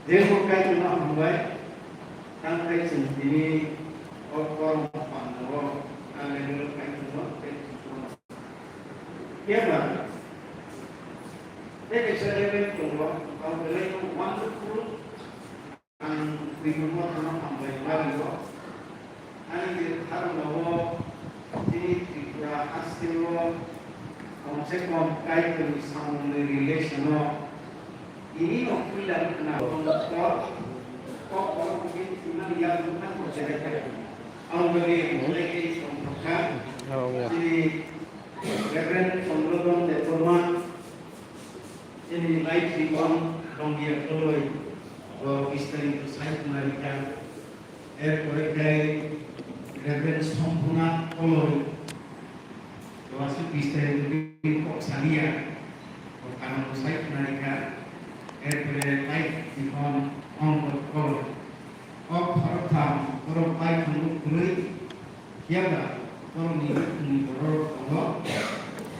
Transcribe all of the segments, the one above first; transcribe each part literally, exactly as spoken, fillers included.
Jemo Kaitorno hambai, tang khe chwng tini o korom pando o, ang level Kaitorno tei Tripura. Phiya ba, tei kaisa level tongo, ang belai no wonderful, ang Tripura no hambai ma ringo. Ani je tharmao tini Tripura hasteo komse kom Kaitorni samungni relation-o tini no puila wngkha kok kok kok kok kok kok kok kok kok. Ang bagi mulai ke songkha. Oh, yeah. Tini Reverend Chandra Debbarma, tini life ribon dongya koloi, o bistarit sai narikha. Erpore khe Reverend Sompurna Koloi, Jurassic District kok saliya, o kanang bwsai khwnarikha. Erpore life ribon Ongkot Koloi. O khoroktham borok bai thangwi kwrwi, phiya ba borokni bukhukni bororok tongo.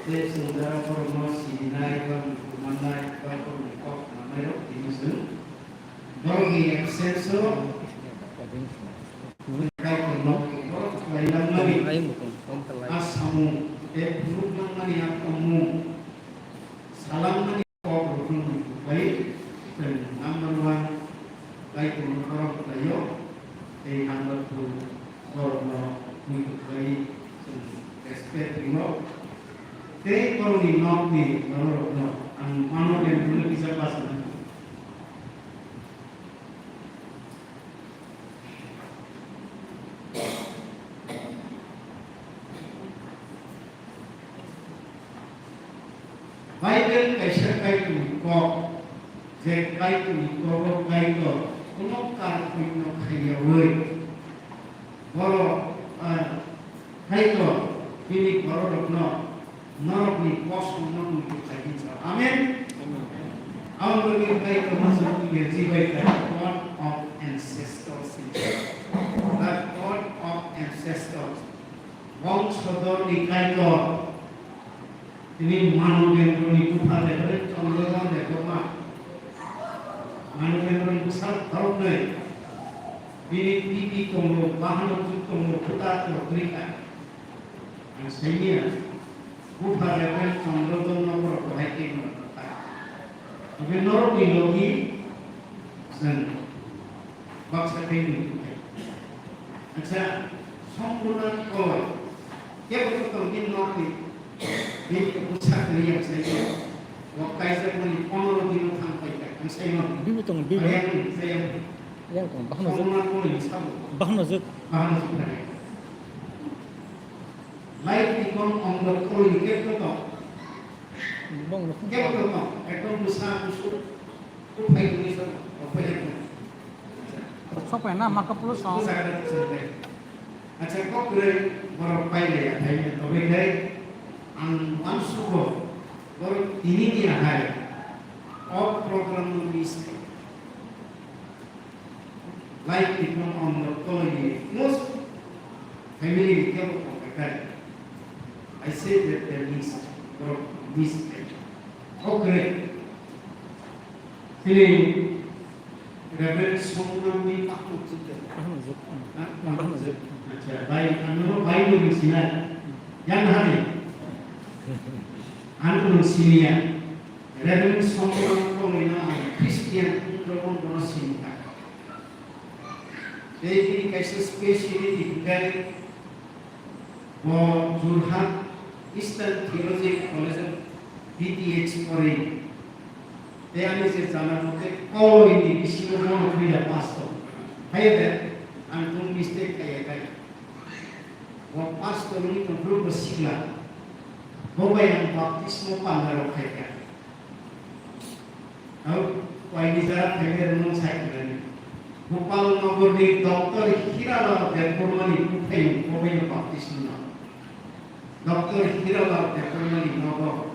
Tei chwng jara borokno sinai ba muitu mannai ba borokni kok khwnanairok tini chwng Borokni absence-o Kaitorno borok khlai langmani a samung tei phunuk langmani a tongmung salangmani kokrokno muitu khlai chwng number one Kaitorno borok khlaio tei number two borokno muitu khlai chwng respect ringo. Tei borokni nokni bororokno ang mano Debbarma kisa bachana. Bible kaisa Kaitorni kok, je Kaitorni kogo Kaitor kuno karkhuino khaiyaui. Borok, ah, Kaitor bini bororokno norokni kosongno muitu khlai di chao. Amen. Amen. Ang bini Kaitor no chwng Engraji bai kha God of ancestors. The God of ancestors. Bongsodorni Kaitor. Tini Manu Kendroni bupha Reverend Chandra Debbarma. Manu Kendroni bwsa khoroknwi. Bini bibi tongo, bahanok juk tongo, bwta tongo, kwrwi kha. Ang saimanya, bupha Reverend Chandra Debbarma borok bahai khe mano kha. Tei norokni logi chwng Baksa khe nung tongthai. Acha, Sompurna Koloi. Kebo to tong bini nok ni. Bini to bwsa kwrwi ang sai ko. Bo kaijak mani pondro din thang pai ka. Ang sai no. Bibo tongo, bibo. Ayang ni, sayang. Yang tongo, bahano jok. Sompurna Koloi ni sabo. Bahano jok. Bahano jok na. Life ni kon Ongkot Koloi ni kebo to tong. Bong no. Kebo to tong. Ekdom bwsa bwswk. Sok pai na, maka pulo song. Acha, kok kwrwi borok pai le ya, pai le, tobe kai ang uansugo borok tini ni ahai o program no miss khai. Life ni kon Ongkot Koloi ni most family ni kebo kok kai. I say that they miss, borok miss khai. Kok kwrwi. Tini Reverend Songramni pakhu chukya. Bahano jok. Ha? Bahano jok. Acha, bai, ano bai no sina. Yang hari. Ano no sinia. Reverend Songramni kongina Christian Roman bono sinta. Tei bini kaisa speciality hwnkhe bo Jorhat Eastern Theological College of D T H pori. Tei ani je jana mote Koloi ni bisingo bono puila pastor. Haiya de, ang tong mistake kaiya kai. Bo pastor ni tong bro bo sigla. Bo bai ang baptismo panda rok khaika. Au, waini jara phainai rwmung sai khlainai. Gopal Nogor ni Doctor Hiralal Debbarma ni buphaiyung kobaino baptisma no. Doctor Hiralal Debbarma ni nogo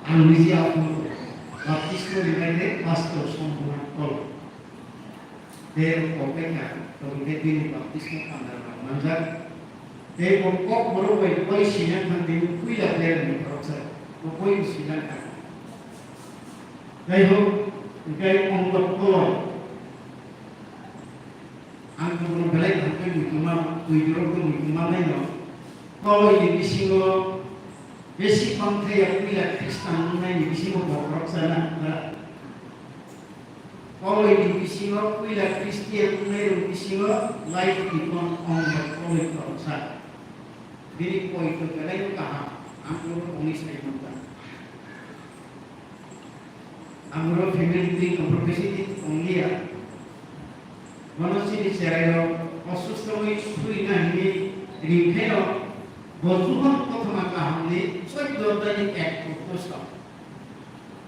ang niji aphuru baptisma rinai de pastor Sompurna Koloi. Tei rok kokbai kha, tongwi khe bini baptisma panda rok manjak. Tei bo kok borok bai koi sina thang tei puila player ni khoroksa, bo koi sina thang. Jaihok, hwnkhe Ongkot Koloi, Twi borok tongwi tongma naino. Koloi ni bisingo besi pangthaya puila Khristan wngnai ni bisingo bokhorok sana. Koloi ni bisingo puila Khristian wngnai rok bisingo life ni kon ong koloi koroksa. Bini poito belai no kaham. Ang oro ongwi sai manta. Ang oro family twi tongphuru besi din tongliya. Bono chini cherai rok osusto wi sui na hini ringkhe rok bo jubon kothoma kaham ni choddo tarik ek August.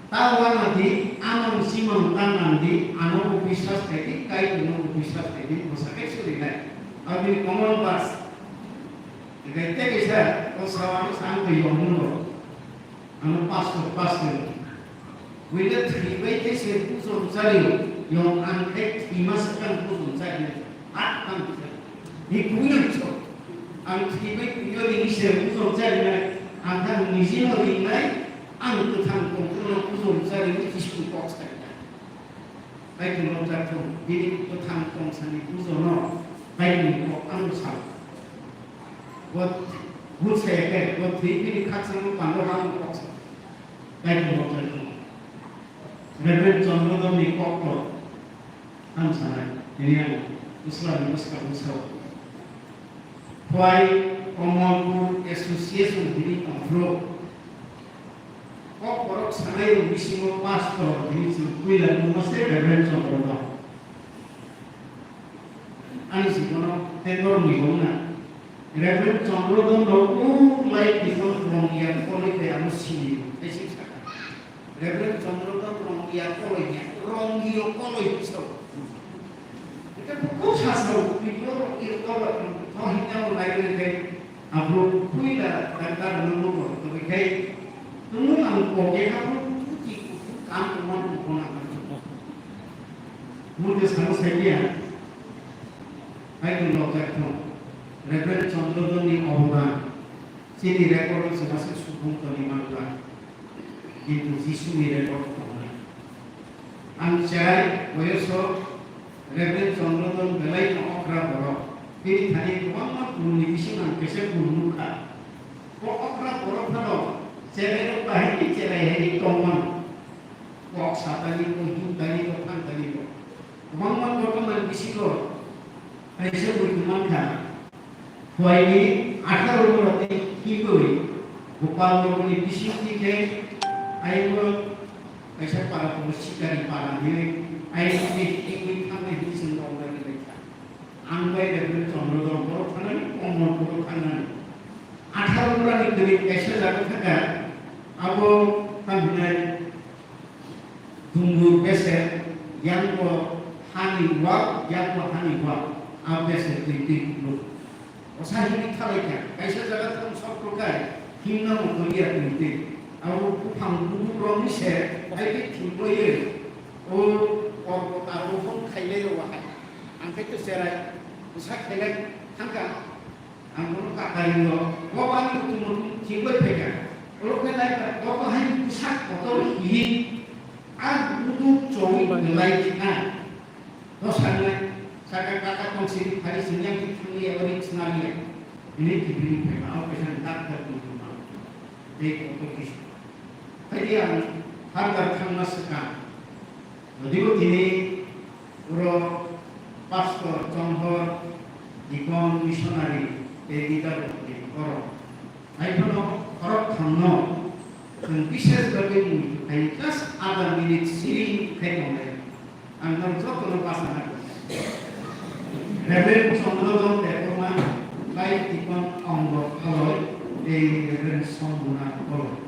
Ta wana di amang simang ta nang di ano bo biswas khai di kai no bo biswas khai di bo sakai suri nai. Abini common verse. Gai te kaisa o sawa no sang kai yong no. Ano pastor, pastor. Wila thwi bai khe se pujon chari yong ang khe thwi ma sakang pujon chari. At tang khe. Ni kuya cho. Ang thwi bai kuya ni se pujon chari na. Ang kha niji no ringnai. Ang kwthang tongkhorno pujon chari ni Jisu kok sai na. Kaitor no jak thung. Bini kwthang tong sani pujono. Kaini kok ang sa. Bo bul saya khe, bo thwi bini khakchangma pando ha wng kok sa. Kaitor bo khlai khe. Reverend Chandra Dam ni kok to ang sanai, tini ang usla ni bwskang sao. Khwai Kamalpur Association hini tongphuru. Kok borok sanai rok bisingo pastor hini chwng puila nungma se Reverend Chandra Dam. Ani si bono tendor ni wngna. Reverend Chandra Dam rok o lai twi bono rong ya koloi bai ano sini tei sik saka. Reverend Chandra Dam rong ya koloi ya, rong yo koloi so. Ita ko ko sa so, video rong yo koloi, to hinna mo lai le ke, abro puila tangka rong mo ko, to ke kai, to mo ang ko ke ka mo, tu ti ko, kam ko mo ko na. Mo ke sa mo sai ya. Hai to lo ka to. Reverend Chandra Dam ni obodan. Chini record o chwngsa subung toni manba, kintu Jisu ni record tongnai. Ang chai boyoso Reverend Chandra Dam belai no okra borok. Bini thani kwbangma kurumni bising ang kesa kurum nukha. Bo okra borok phano cherai rok bahai ni cherai hai ni tongmano. Kok satani, kok himtani, kok thangtani bo. Kwbangma kotorma ni bisingo kaisa bui mankha. Phuaini atharo borok tei himwi Gopal nogorni bisingtwi khe ayungo kaisa para tongo Sikari para hinwi, ayungo tei himwi thangnai hinwi chwng rwngna ri lai kha. Ang bai Reverend Chandra Dam borok thangnani, Komol borok thangnani. Atharo borokni kwrwi kaisa jaga thangkha, abo tamo hinai Dungur bese, yang bo hani wak, yang bo hani wak, a bese twi twi kupluk. Osa hini thalai kha, kaisa jaga thang sok rwkha, himna motoliya twi twi. Abo buphang bubu rokni se, hai khe thwngwi, o kok bo taro hwn khailai rw hai. Ang khe to cherai, bwsa khailai thangkha. Ang bono kakarino, bo ani kutung mutung thingwi phaikha. Oro khe naikha, bo to hai bwsak kotor hi, a buduk chowi belai khna. Dosa nai, saka kaka tong sini phari sini yang thangwi abo ri chwngaliya. Ini kibini phaikha, abo kaisa dak dak mutung ma. Tei kotor kis. Phai ang harbar thangma swkang. Jodibo tini oro pastor, chonghor, deacon, missionary tei leader rokni borok. Haiphano khorokthomno chwng bises bagwi muitu khai just adha minute siri khai tongnai. Ang norok jotono bachana rwnai. Reverend Chandra Dam Debbarma, Life Deacon Ongo Kholoi tei Reverend Sombuna Kholoi.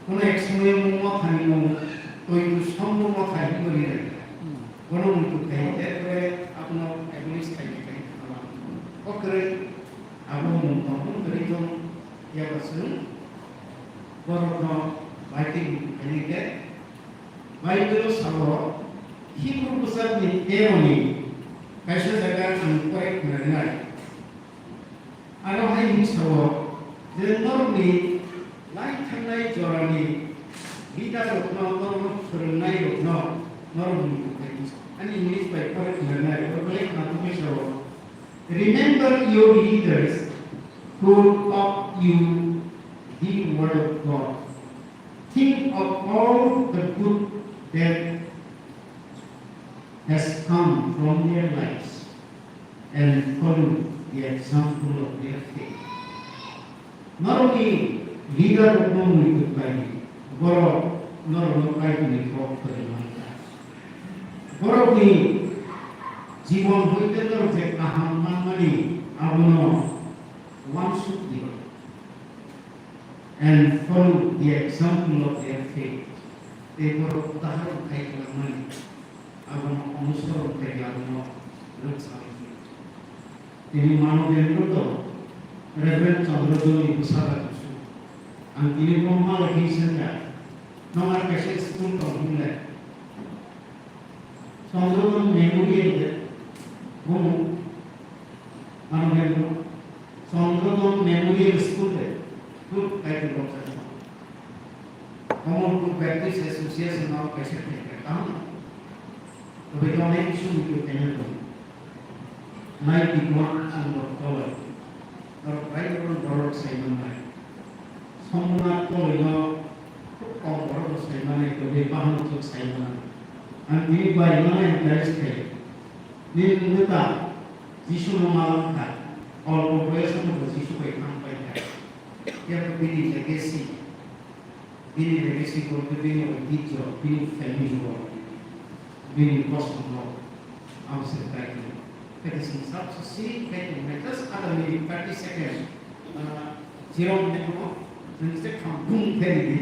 Kono ek somoyo mung mothani mung, toitu sombo motha hinwi rinai. Kono mung tu khai, erpore abono abolish khai khai khai khala. O kwrwi abo mung tong, mung kwrwi tong, yaba chwng borokno bai tei mung khai khe, Bible o sao, Hibru bwsakni tero ni kaisa jaga ang pore khna rinai. Aro hai hwn sao je norokni lai thangnai jorani leader rokno, norokno phwrwngnairokno norokni bukhai ani English bai pore khwlaiwi belai khna tongwi sao. Remember your leaders who taught you the word of God. Think of all the good that has come from their lives and follow the example of their faith. Norokni leader rokno muitu khlai di, borok norokno Kaitorni kok kwrwi mankha. Borokni jibon hoite norok je kaham manmani abono uansuk di. And follow the example of their faith. Tei borok udaharon khai khlangmani abono onusoron khai abono rwksa. Tini Mano Bendra to Reverend Chandra Joni bwsada kusu. Ang tini bo malai khe sengkha, nong ar kaisa school tong hinle. Chandra Joni Memorial de, bomo Mano Bendra. Chandra Joni Memorial School de, good title of the Kamalpur Baptist Association of Kaisa Thengkha, tamo? Tei onek kisu muitu khaina tongo. Nai tikma ang bo tolai. Norok bai borok borok sai manai. Somna tolai no khub kom borok sai manai, tei bahano chwng sai manai. Ang tini bai manai encourage khai. Nini wngwi ta Jisu no malang kha. Olpo boyos no bo Jisu bai thang pai kha. Kebo bini legacy. Bini legacy bo khe bini oitijyo, bini family bo, bini bosong bo, ang se kaitor. Kaitor sing sab se siri kaitor nai just ada ni thirty second, ah, zero minute mo, nang se kham bum khe di.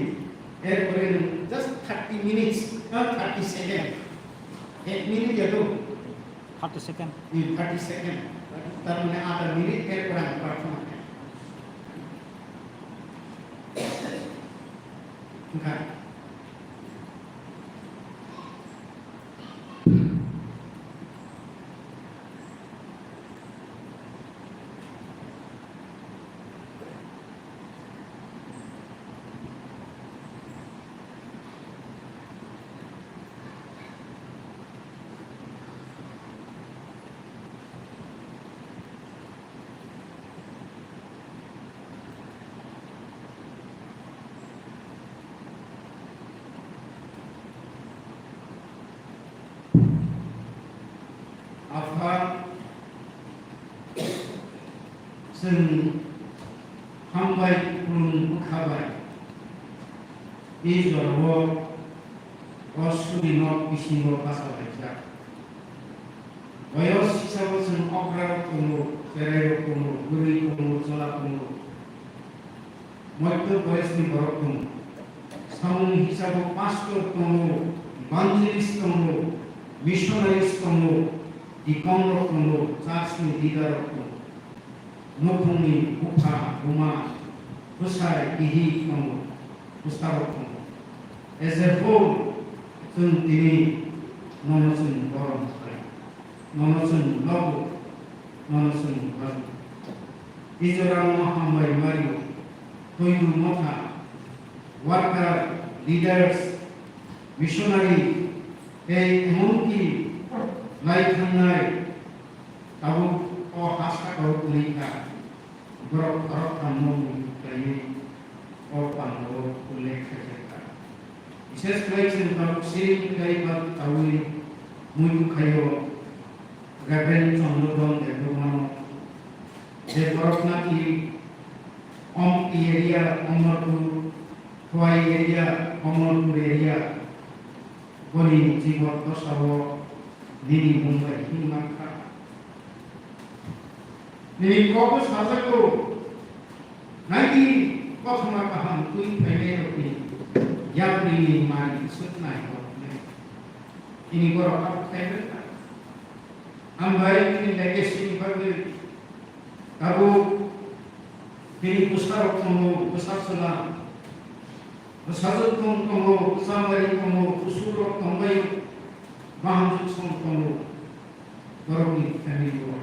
Erpore just thirty minutes, ah, thirty second. Ek minute ya to. Thirty second. Ni thirty second. Tar mane ada minute erpore ang prarthana khe. Wngkha. Apha, chwng hambai khulum bwkha bai. I jorao o suri nok bisingo bacha laijak. Boyos hisabo chwng okra rok tongo, cherai rok tongo, bwrwi tongo, chola tongo. Moitto boyosni borok tongo. Samung hisabo pastor tongo, evangelist tongo, missionaries tongo, deacon rok tongo, church ni leader rok tongo. Nukhungni bupha, buma, bwsai, bihi tongo, bwsarok tongo. As a whole, chwng tini nono chwng borom khlai, nono chwng lobo, nono chwng bajo. Israelno hambai mario, toidu motha, worker, leaders, missionary, tei emonki lai thangnai, tabuk o ha sakao kwrwi kha. Borok khoroktham no muitu khlaiwi o pandao ullekh khaijak kha. Bishesh khlai chwng tabuk siring khlai ba taui muitu khaio Reverend Chandra Dhon Debbarmano, je borok naki Ompi area, Omorpur, Khowai area, Omorpur area, boni jibon dosao nini mung bai himma kha. Nini kok sajak o, naidi kothoma kaham twi phainai rokni yapri ni mari suknai rok nai. Ini borok kok khainai kha. Ang bai nini legacy ni bagwi tabuk nini bwsarok tongo, bwsa chwla, bwsajwk tong tongo, bwsa mari tongo, busurok tongbai, bahamjwk song tongo. Borokni family o.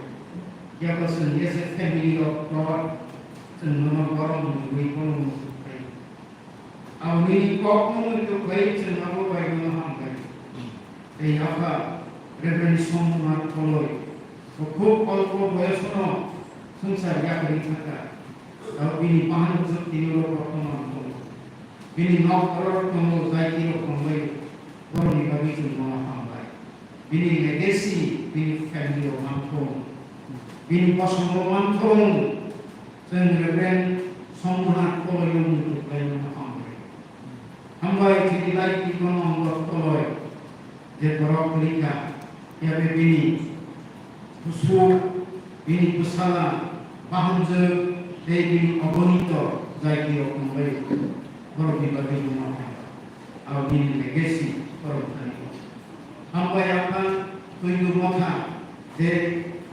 Yabo chwng as a family of God, chwng nono borok mwnwi bono muchung khlai. Aboni kokno mwnwi khlai chwng abo bai nono hambai. Tei Apha Reverend Somnath Koloi, Khub olpo boyosono swngchar yakarwi thangkha. Abo bini bahan bwswk tini oro bortoman tongo. Bini nok oro tongo, jaiti rok tongbai, borokni bagwi chwng bono hambai. Bini legacy, bini family o manthung, bini bosongo manthung, chwng Reverend Somnath Koloyung ni kwplai no hambai. Hambai chini lai twi bono hambai Koloyung. Je borok kwrwi kha, phiya be bini bwswk, bini bwsala, bahamjwk tei bini ogonito jaiti rok tongbai, borokni bagwi wngma phaio. Abo bini legacy borok thani o. Hambai Apha Twidumotha je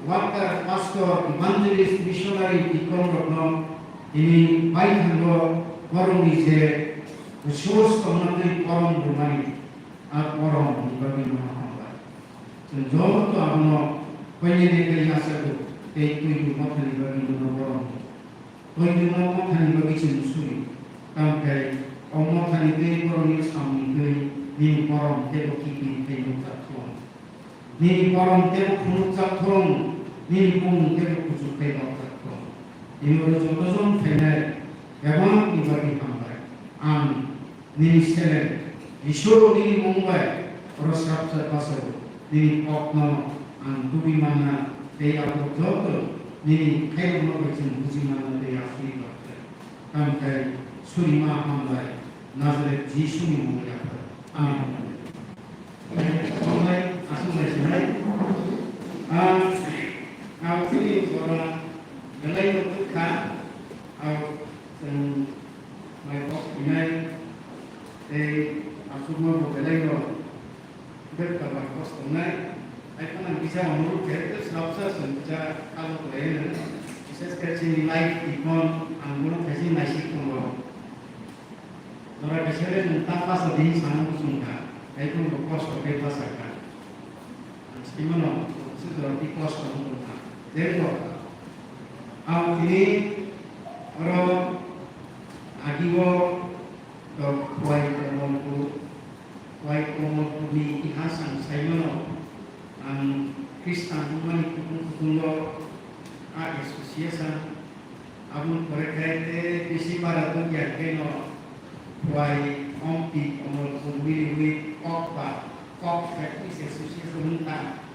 worker, pastor, evangelist, missionary, deacon rokno tini baithang o borokni je resource tongma tei borom rwmani. A borom ni bagwi no hambai. Chwng joto abono koinene kai yachago tei Twidumotha ni bagwi no borom. Twidumotha ni bagwi chwng suri. Tamkhe o motha ni twi borok ni samung ni twi nini borom tei bo kiphilwi tei nukjak thung. Nini borom tei bo phunukjak thung. Nini bumung tei bo kuchuk tei nukjak thung. Nini oro joto jon phainai bebak ni bagwi hambai. Ang Nini seleng, Iswr nini mung bai oro srapsa bachao, nini kokno ang tubui manna tei abo joto nini khairokno bai chwng buji manna tei asugwi tongkha. Tamkhe surima hambai Nazaret Jisuni mung bai aphuru. Amen. Hambai, aswk bai sinai. Ang, ang chini jora belai no twkha, ang chwng Mai kok inai tei aswkno bo belai no bek kabar kos tongnai. Ai khana bisa amuru khe tei slapsa song bisa abo khlai no. Bises khe chini life ikon ang bono khaisi naisik tongo. Jora bisele nwng ta pasa din sana muchung kha. Ai khon bo kosto khe pasa kha. Simano, sujurati kosto wngkha. Therefore, ang tini oro agio tok Khwai Komolpur, Khwai Komolpurni itihas ang saimano, ang Khristan wngmani kutung kutungo a association Aboni pore khe tei bisi bara tongya khe no Khwai, Ompi, Komolpur, Miliwi, Kokba, Kok Baptist Association wng kha.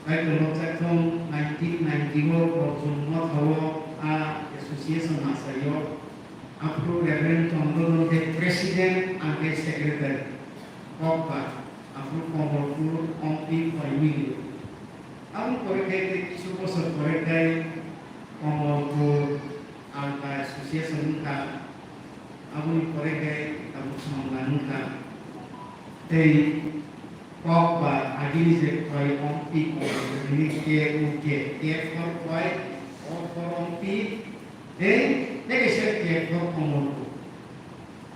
Kaitor rok jakthong nineteen ninety o Borjong Mothao a association masaio. Aphuru Reverend Chandra Dante President, ang khe Secretary. Kokba, aphuru Komolpur, Ompi, Khwai, Miliwi. Aboni pore khe tei kisu bosor pore khe Komolpur Alka Association wngkha. Aboni pore khe tabuk Songla wngkha. Tei kok ba agini je Khwai Ompi Komolpur hwnwi K O K, K for Khwai, O for Ompi, tei tei kaisa K for Komolpur.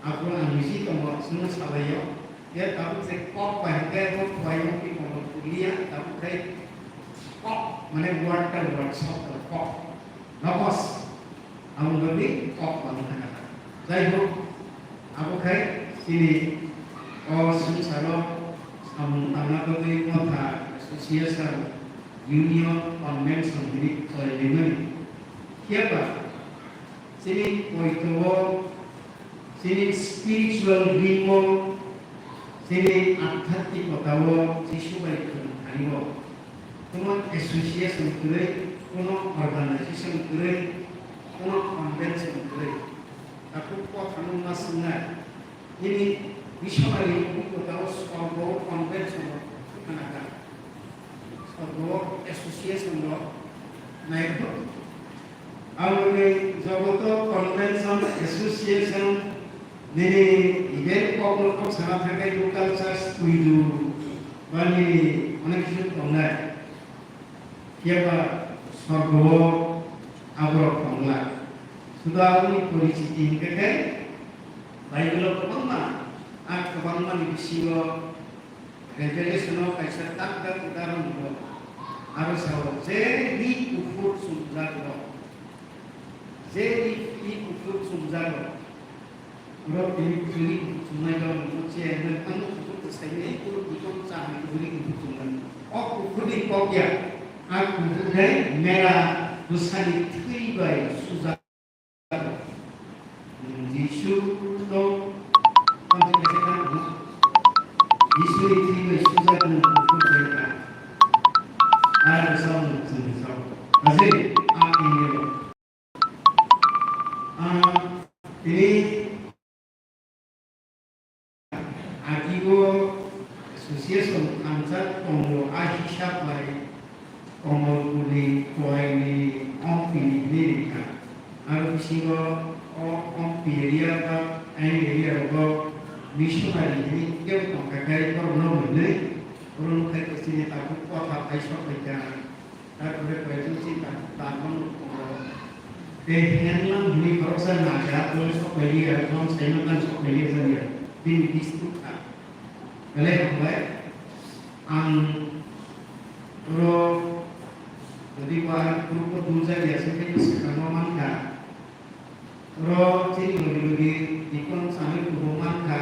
Aphuru ang nisi tongo, chwngno salaio. Ya, tabuk se kok bai hwnkhe bo Khwai Ompi Komolpur liya, tabuk khai kok, mane word ta word, shobdo kok. Logos. Abo wngkha kok ba wngkha kha. Jai hok, abo khai chini o swngcharo samung tangna bagwi motha association, union, convention hwnwi khlai laimani. Phiya ba, chini poito o, chini spiritual ring o, chini adhyatmikota o, Jisu bai khwrwng thani o, kuno association kwrwi, kuno organization kwrwi, kuno convention kwrwi. Takhuk kothano ma swngnai. Nini missionary wngkha o sorgo convention rok khna kha. Sorgo association rok nai kho. Aboni jogoto convention association nini event kok no kok sana thangkai local church puidu ba nini onek kisu tongnai. Phiya ba sorgo o aborok tongla. Suda aboni porichiti hinkhe khe Bible o kwbangma, a kwbangma ni bisingo Revelation o kaisa tak tak udahoron tongo. Aro sao, je ri kuphur chumjak rok, je ri, ri kuphur chumjak rok, Borok tini kwrwi kuchuknai rok no chairman ano kuchuk kwsai ni kuru kuchuk cha hai kwrwi kuchuknai. O kuphur ni kok ya. A kuphur khe mera bwsani thwi bai sujak. Jisu no tongthok kaisa kha, Jisuni thwi bai sujak nwng kuphur khe kha. Ar bwsa nwng chwng bwsa. Haje a angel. A tini Agibo association thansa tongo, a hisab bai Komolpurni Koaini Ompi hinwi rikha. Aro bisingo o Ompi area ba ain area rogo missionary hinwi kebo tongkha khe borokno hwnwi, borokno khai chini tabuk kotha paisok bai kha. Tarpore kaitor si ta-, tarpon, eh, tei henlang hwnwi khoroksa naga, tei sok bai liya, tong saimang kan sok bai liya jani ya. Bini district kha. Belai hambai. Ang oro jodi ba group o dul jani ya, se khe swkang ma mankha. Oro chini logi logi dikon sanwi kubung mankha.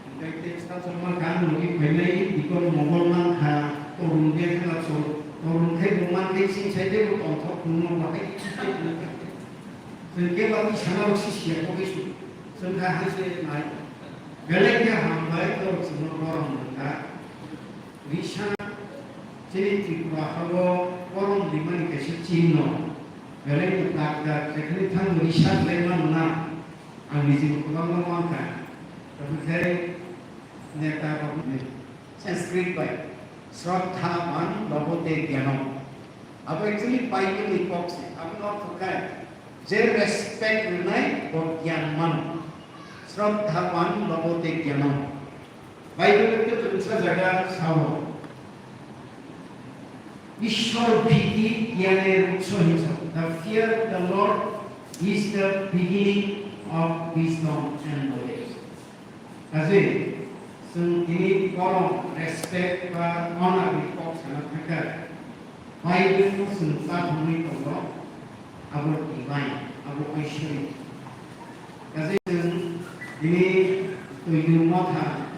Hingke tei sal sal mankha, ang logi phainai dikon mongol mankha. Torun de khana chol, torun khai bo mankhe sing sai de bo tongthok phunukno bahai. Chwng kebo twi sana rok si siya kok isu. Chwng kha hai se nai. Belai khe hambai norok chwngno borom mankha. Risa chini Tripura hao borom rimani kaisa chihno. Belai no tak tak jekhani thang risa khlai mano na. Ang niji kwbangma mankha. Tei neta rok Sanskrit bai Shraddhavan labhate gyanam. Abo actually Bible ni kok se. Abo no thwkha je respect rwnai bo gyan mano. Shraddhavan labhate gyanam. Bible-o tei twmsa jaga sao, "Ishwar bhiti gyaner utso" hinwi sao. "The fear of the Lord is the beginning of wisdom and knowledge." Kaje chwng tini borom respect ba honor ni kok sana thangkha. Bible-o chwng cha thangwi tongo, abo divine, abo oisori. Kaje chwng tini twidu motha,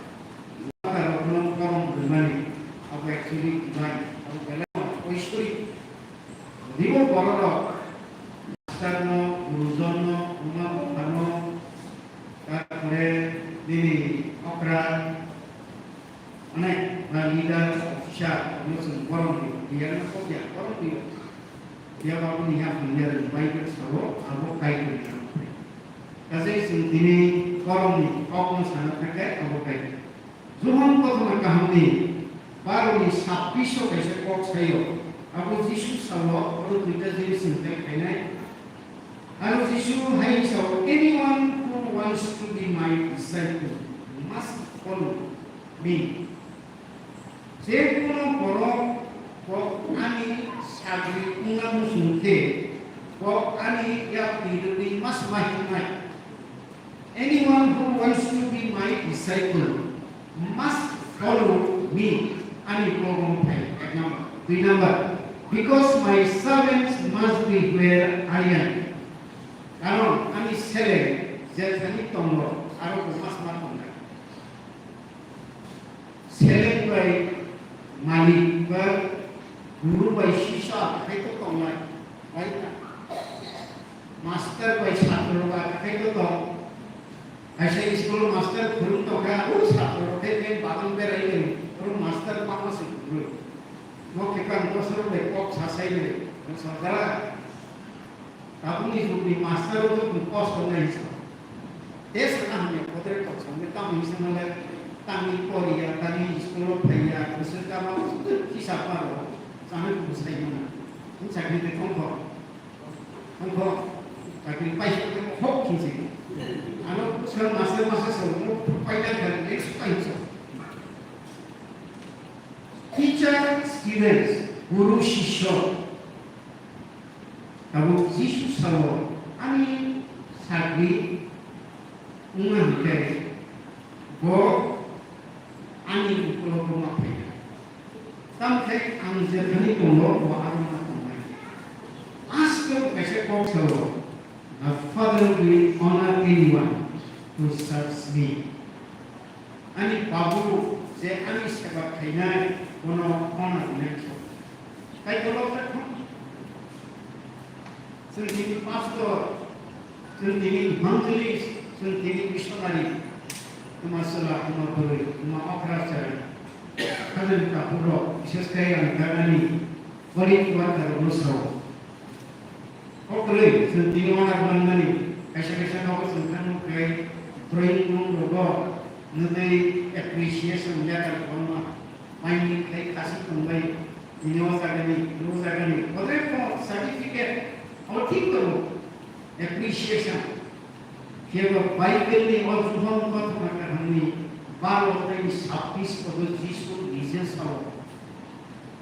motha rokno borom rwmani, abo actually divine, abo belai oisori. Twibo bororok master no, gurujon no, buma bupha no, tarpore nini okra, Mane, ba leader, officer, omo chwng borom di, biya no kok ya, borom di. Biya ba boni ya hamya rwng Bible sao, abo Kaitor ni. Kaje chwng tini borom ni kok no sana thangkhe, abo Kaitor. Johon kothoma kaham ni baro ni sabbish o kaisa kok saio, abo Jisu sao, oro duita jinis chwng tei khainai. Aro Jisu hai sao, "Anyone who wants to be my disciple must follow me." Je kuno borok bo ani sagri wngna muchung khe, bo ani yakni rwgwi ma swma hingnai. Anyone who wants to be my disciple must follow me. Ani borok phai, ek number. Dui number, because my servants must be where I am. Karon ani seleng je thani tongo, aro bo ma swma tongnai. Seleng bai malik ba guru bai sisya hai to tongnai, bai ta. Master bai satro ba hai to tong. Kaisa school master phwrwng tongkha, o satro rok khe beng bagan berai lai, oro master bangma se phwrwng. Mo khe kang bosor bai kok sasai lai, bwsajala. Tabukni jugni master o jotoni kosto nai sa. Te sana hamya kotre kok sa, me tamo hinsa nale, tangni poriya, tangni school o phaiya, bwswk kama, hisab ma ro, sana bwsai mana. Hinsa khe te thongkho. Thongkho, kakini paisa khe hok khinsi. Ano sir master master sa, mo paina kha, next paisa. Teacher, students, guru, sisyo. Tabuk Jisu sao, ani sagri wngna hwnkhe, bo ani ukulogo ma phaikha. Tamkhe ang jephani tongo, bo aro ma tongnai. Aswk kaisa kok sao, "The Father will honor anyone who serves me." Ani babu je ani seba khainai, bono honor hwnwi khe. Chwng tini pastor, chwng tini evangelist, chwng tini missionary, kwma chwla, kwma bwrwi, kwma okra chwrai, khajani takhuk rok, bises khe ang Karnani police worker rokno sao. Kokrwi, chwng tini order manmani, kaisa kaisa nogo chwng thangma khlai, drawing room rogo, nwgwi appreciation letter kwbangma, maini khai khasi tongbai, tini o jagani, tini o jagani, bodre ko certificate, abo thik tongo, appreciation. Phiya ba Bible ni o Johon kothoma kahamni baro tei sabbish kodo Jisu nije sao,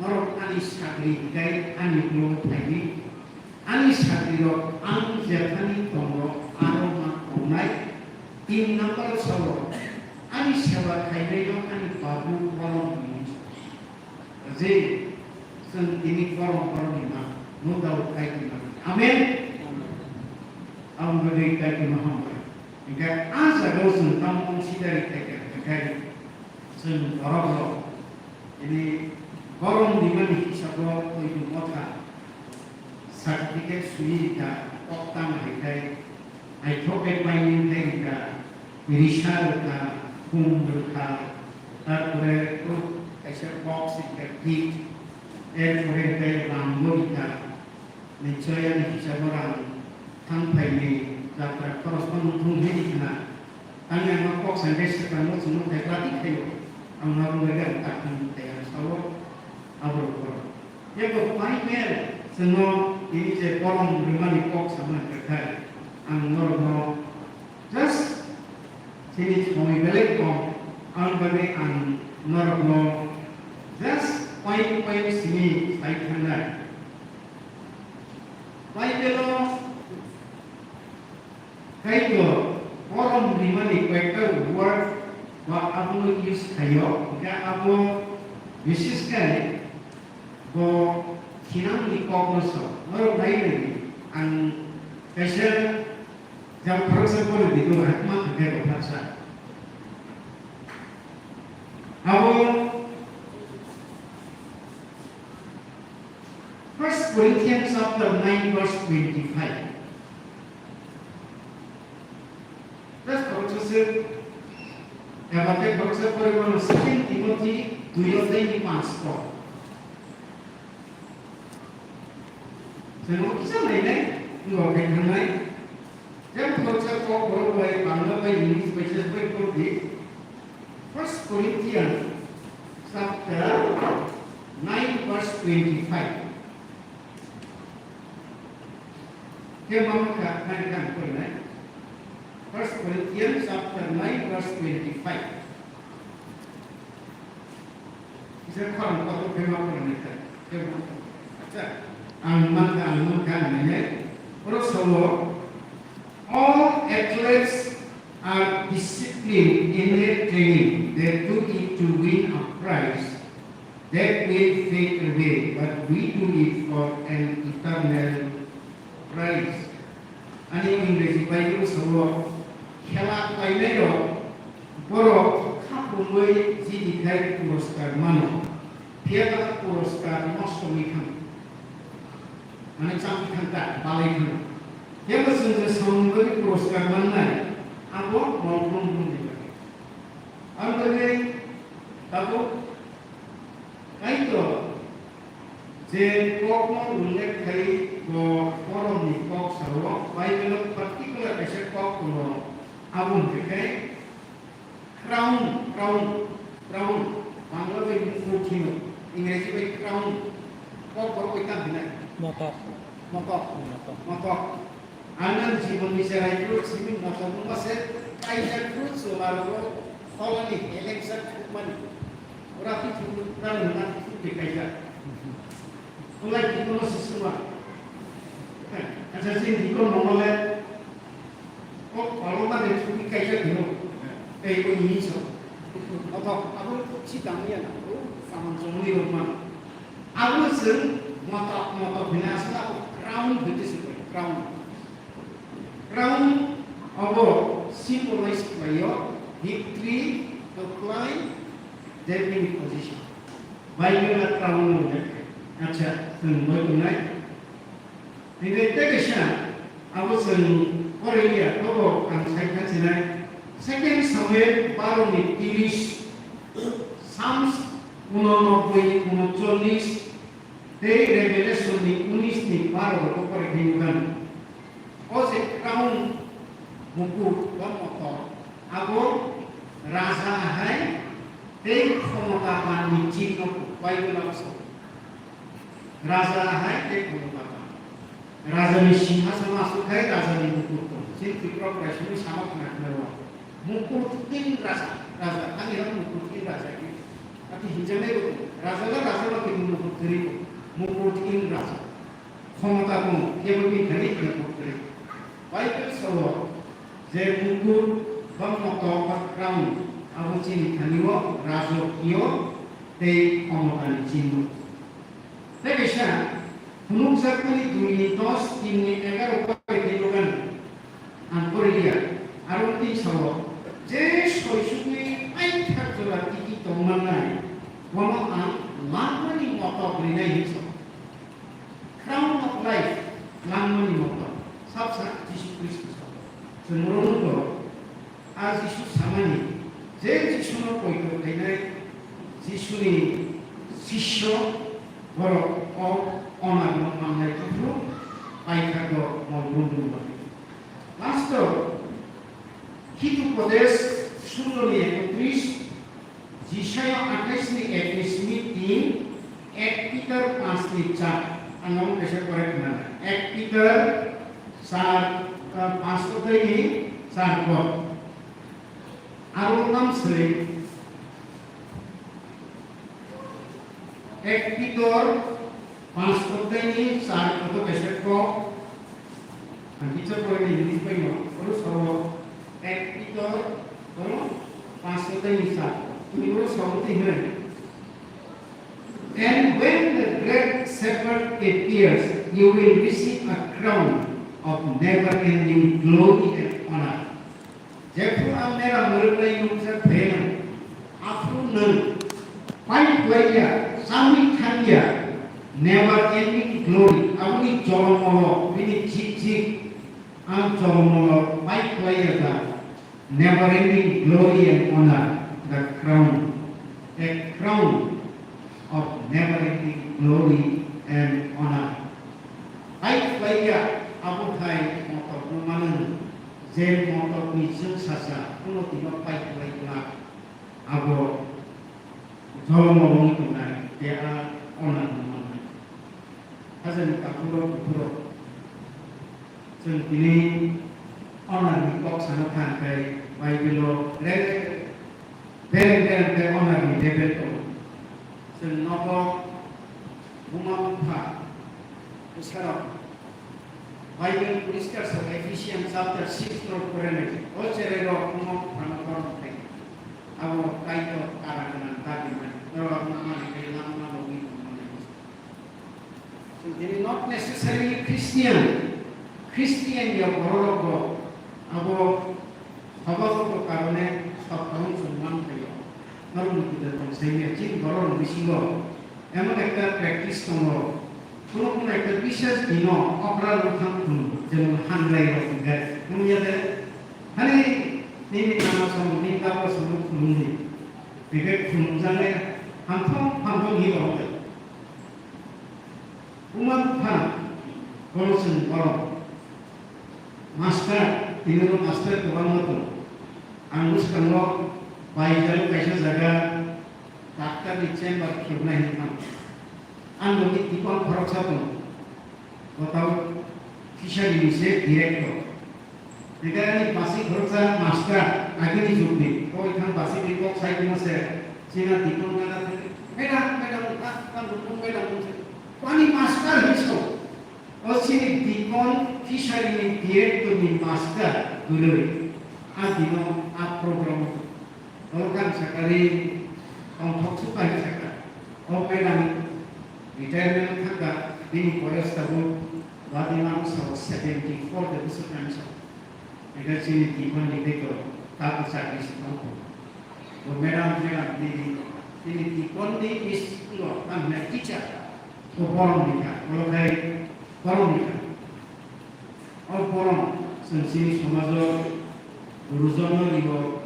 "Norok ani sagri hikai ani ulo phaidi, ani sagrirok ang jephani tongo aro ma tongnai." Tin number o sao, "Ani seba khainaino ani babu borom hwnwi." Je, chwng tini borom borom ni ma, no doubt kai tini ma. Amen. Amen. Aboni bagwi kai tini ma hambai. Hingkhe a jaga o chwng tamo sidari kai kha, hingkhe chwng borok rok tini borom ni mani hisabo twi motha. Certificate sui rikha, kok tang rikha, naithok khe paini khai rikha, risa rikha, khum rikha, tarpore kaisa box rikha, gift, erpore khai rang bo rikha, nichoi ani hisabo rang thang phaini jatra khoros phano thung hini khna. Tangwi ang kok sangkhe swkang no chwngno kaikladi khaio. Ang norok bai ang takni tei ang sao aborok borok. Yabo Bible chwngno tini je borom rwmani kok samani kwthai ang norokno just chini somoi belai kom, ang bagwi ang norokno just point point simi sai thangnai. Bible-o Kaitor borom rimani koyekta word ba abono use khaio, hingkhe abo bises khe bo thinangni kokno sa. Norok nai nai ang kaisa jang khoroksa pore di do hakma khe bo thaksa. Abo First Corinthians chapter nine verse twenty-five. Just khoroksa se, eba tei khoroksa pore mano Second Timothy dui odhyay ni panch kok. Chwng kisa nainai, wngkha khe thangnai. Jemon khoroksa kok borok bai Bangla bai English bai se bai por di. First Corinthians chapter nine verse twenty-five. Khe mama kha nai kha pori nai. First Corinthians chapter nine verse twenty-five. Kisa khorang kotor phema phornai kha, phema. Acha, ang mankha, ang mankha, ang nai. Oro sabo, "All athletes are disciplined in their training. They do it to win a prize that will fade away, but we do it for an eternal prize." Ani Ingreji Bible sabo, khela khlainairok borok khaphurwi jidi khai puroskar mano, phiya ba puroskar nosto wngwi thango. Mane changwi thang ta, balai thang. Phiya ba chwng je samungni bagwi puroskar mannai, abo mokrom wngwi bagwi. Ang bagwi tabuk Kaitor je kokno ullekh khai bo boromni kok sao, Bible-o particular kaisa kok tongo, abo hwnkhe khe crown, crown, crown, Bangla bai mukuthino, Ingreji bai crown, kok borok bai tamo hinai? Motok. Motok. Motok. Motok. Ang nang jibon ni cherai fruit simi motom wngma se kaijak fruit se maro tolani helengsa khukmani. Ora pi thung nang nang fruit de kaijak. Ulai di kono sisuma. Acha sing di kono mole. Kok paloma de fruit kaijak dino. Tei ko ni so. Otok abo si tang ya na. Samang jongni rok man. Abo chwng motok, motok hwnwi aswk abo crown hwnwi se koi, crown. Crown abo symbolize khlaio victory, acclaim, demanding position. Bible-o crown no hwnwi khe. Acha, chwng boi tongnai. Hingke tei kaisa, abo chwng Korelia, tobo ang sai kha chinai. Second Samuel baro ni tris, Psalms unonobboi ni unocholish, tei Revelation ni unis ni baro rogo pore khe nukha. O je crown, mukut ba motor, abo raja hai tei khomota ban ni chinno Bible o sa. Raja hai tei khomota ban. Raja ni singhasono aswk hai raja ni mukut tong. Chini Tripura Praisoni sama khna khna o. Mukut in raja, raja, ani hwn mukut in raja ki. Ati hinjanai bo, raja la raja la kini mukut kwrwi bo. Mukut in raja. Khomota tong, kebo bini thani kebo kwrwi. Bible sao je mukut ba motor ba crown abo chini thani o rajokiyo tei khomotani chinno. Tei kaisa phunukjakmani dui ni dos, tin ni egaro bai tei dogan ang poriya. Aro tei sao je soisukni paithak jora tiki tongmannai bono ang langmani motok rinai hinwi sao. Crown of life, langmani motor, sabsa Jisu Khristo sa. Chwng oro nukgo, a Jisu samani, je Jisuno poito khainai Jisuni sisyo borok o onarno mannai kuphuru paithago mol bundung bai. Last o, Hitu Kodesh sullo ni ekotris, Jisaya athais ni ek ni simi tin, ek Peter panch ni char, ang omo kaisa pore khna. Ek Peter char, ah, panch odhyay ni char pore. Aro nam sri, ek Peter panch odhyay ni char koto kaisa kok. Ang kisa pore ni hini pai no, oro sao ek Peter, oro panch odhyay ni char. Ini oro sao ti hini. And when the great shepherd appears, you will receive a crown of never-ending glory and honor. Jephru ang mera mwrwknai nukjak phainai, aphru nwng pai phlaiya, samwi thangya, never ending glory, aboni jolomolo bini jik jik ang jolomolo pai phlaiya da, never ending glory and honor, the crown, a crown of never ending glory and honor. Hai phlaiya abo hai motok no mano, je motok ni chwng sasa kuno tino pai phlai glak, abo jolmo wngwi tongnai, tei a honor no mannai. Hajani takhuk rok bukhuk rok, chwng tini honor ni kok sana thang khai Bible o re Bereng bereng khe honor ni level tongo. Chwng nogo buma bupha bwsarok Bible poriskar saka Ephesians chapter six no porinai. O cherai rok buma bupha no korom khai. Abo Kaitor kara gwnang dagi mani. Norok no mani khe langma logi tongmani. Chwng tini not necessarily Christian, Christian ya bororok bo abo haba habo karone sokthang chwng man phaio. Norokni kida tong saimya chini bororok bisingo emon ekta practice tongo, kuno kuno ekta bisas dino okra rok thang thung, jemon hangrai rok hingkhe, wngya de, hani nini nana somo, nini baba somo khulumni, hingkhe khulumjaknai hamthong hamthong hi rok. Buma bupha, bono chwng borom. Master, tini bo master kwbangma tongo. Ang bwskango baijak kaisa jaga doctor ni chamber khebna hinwi thango. Ang bo ni dikon khoroksa tongo. Gotao fishery ni se director. Hingke ani basi khoroksa master, agini jugni, o ikhang basi ni kok sai tongma se, chini dikon gana thangwi, "Madam, madam, ah, ah, madam, madam," wngse. Ani master hinwi sao. O chini dikon fishery ni director ni master, bwrwi. A dino, a program. Oro kang sakari tongthok suka hinwi sakha. O madam retirement thangkha, bini boyos tabuk badi mano sao seventy four de bwswk nang sao. Ega chini dikon ni beko tabu chakri si tongkho. O madam, madam, bini, bini dikon ni school o tangmani teacher. Borom ni kha, olo khai borom ni kha. O borom chwng chini somajo gurujok no rio,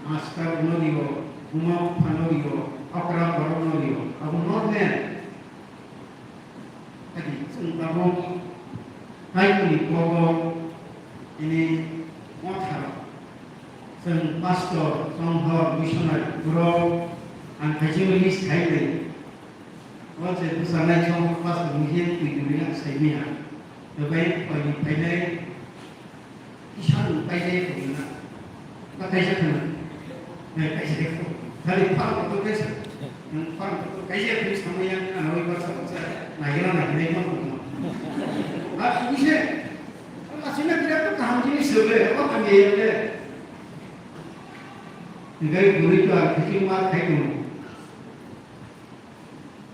master no rio, buma bupha no rio, okra borok no rio, abo normal. Adi chwng tabuk Kaitorni kogo ini motharo chwng pastor, chonghor, missionary borok ang kaisa miss khai nai. O je bwsa naithok pastor ni hiya twi twi lang sai maya. Tei bai phaini phainai kisa rw painai tongna. Ba kaisa khna. Hai kaisa khna. Khali phang kotor kaisa. Nang phang kotor kaisa khna samaya ang oi basa basa. Nagira nagira ma tongma. Ba kise. Asina kira to kaham jinis sebe. Apa kami ya. Ngai guri to ang kisi ma khai tongma.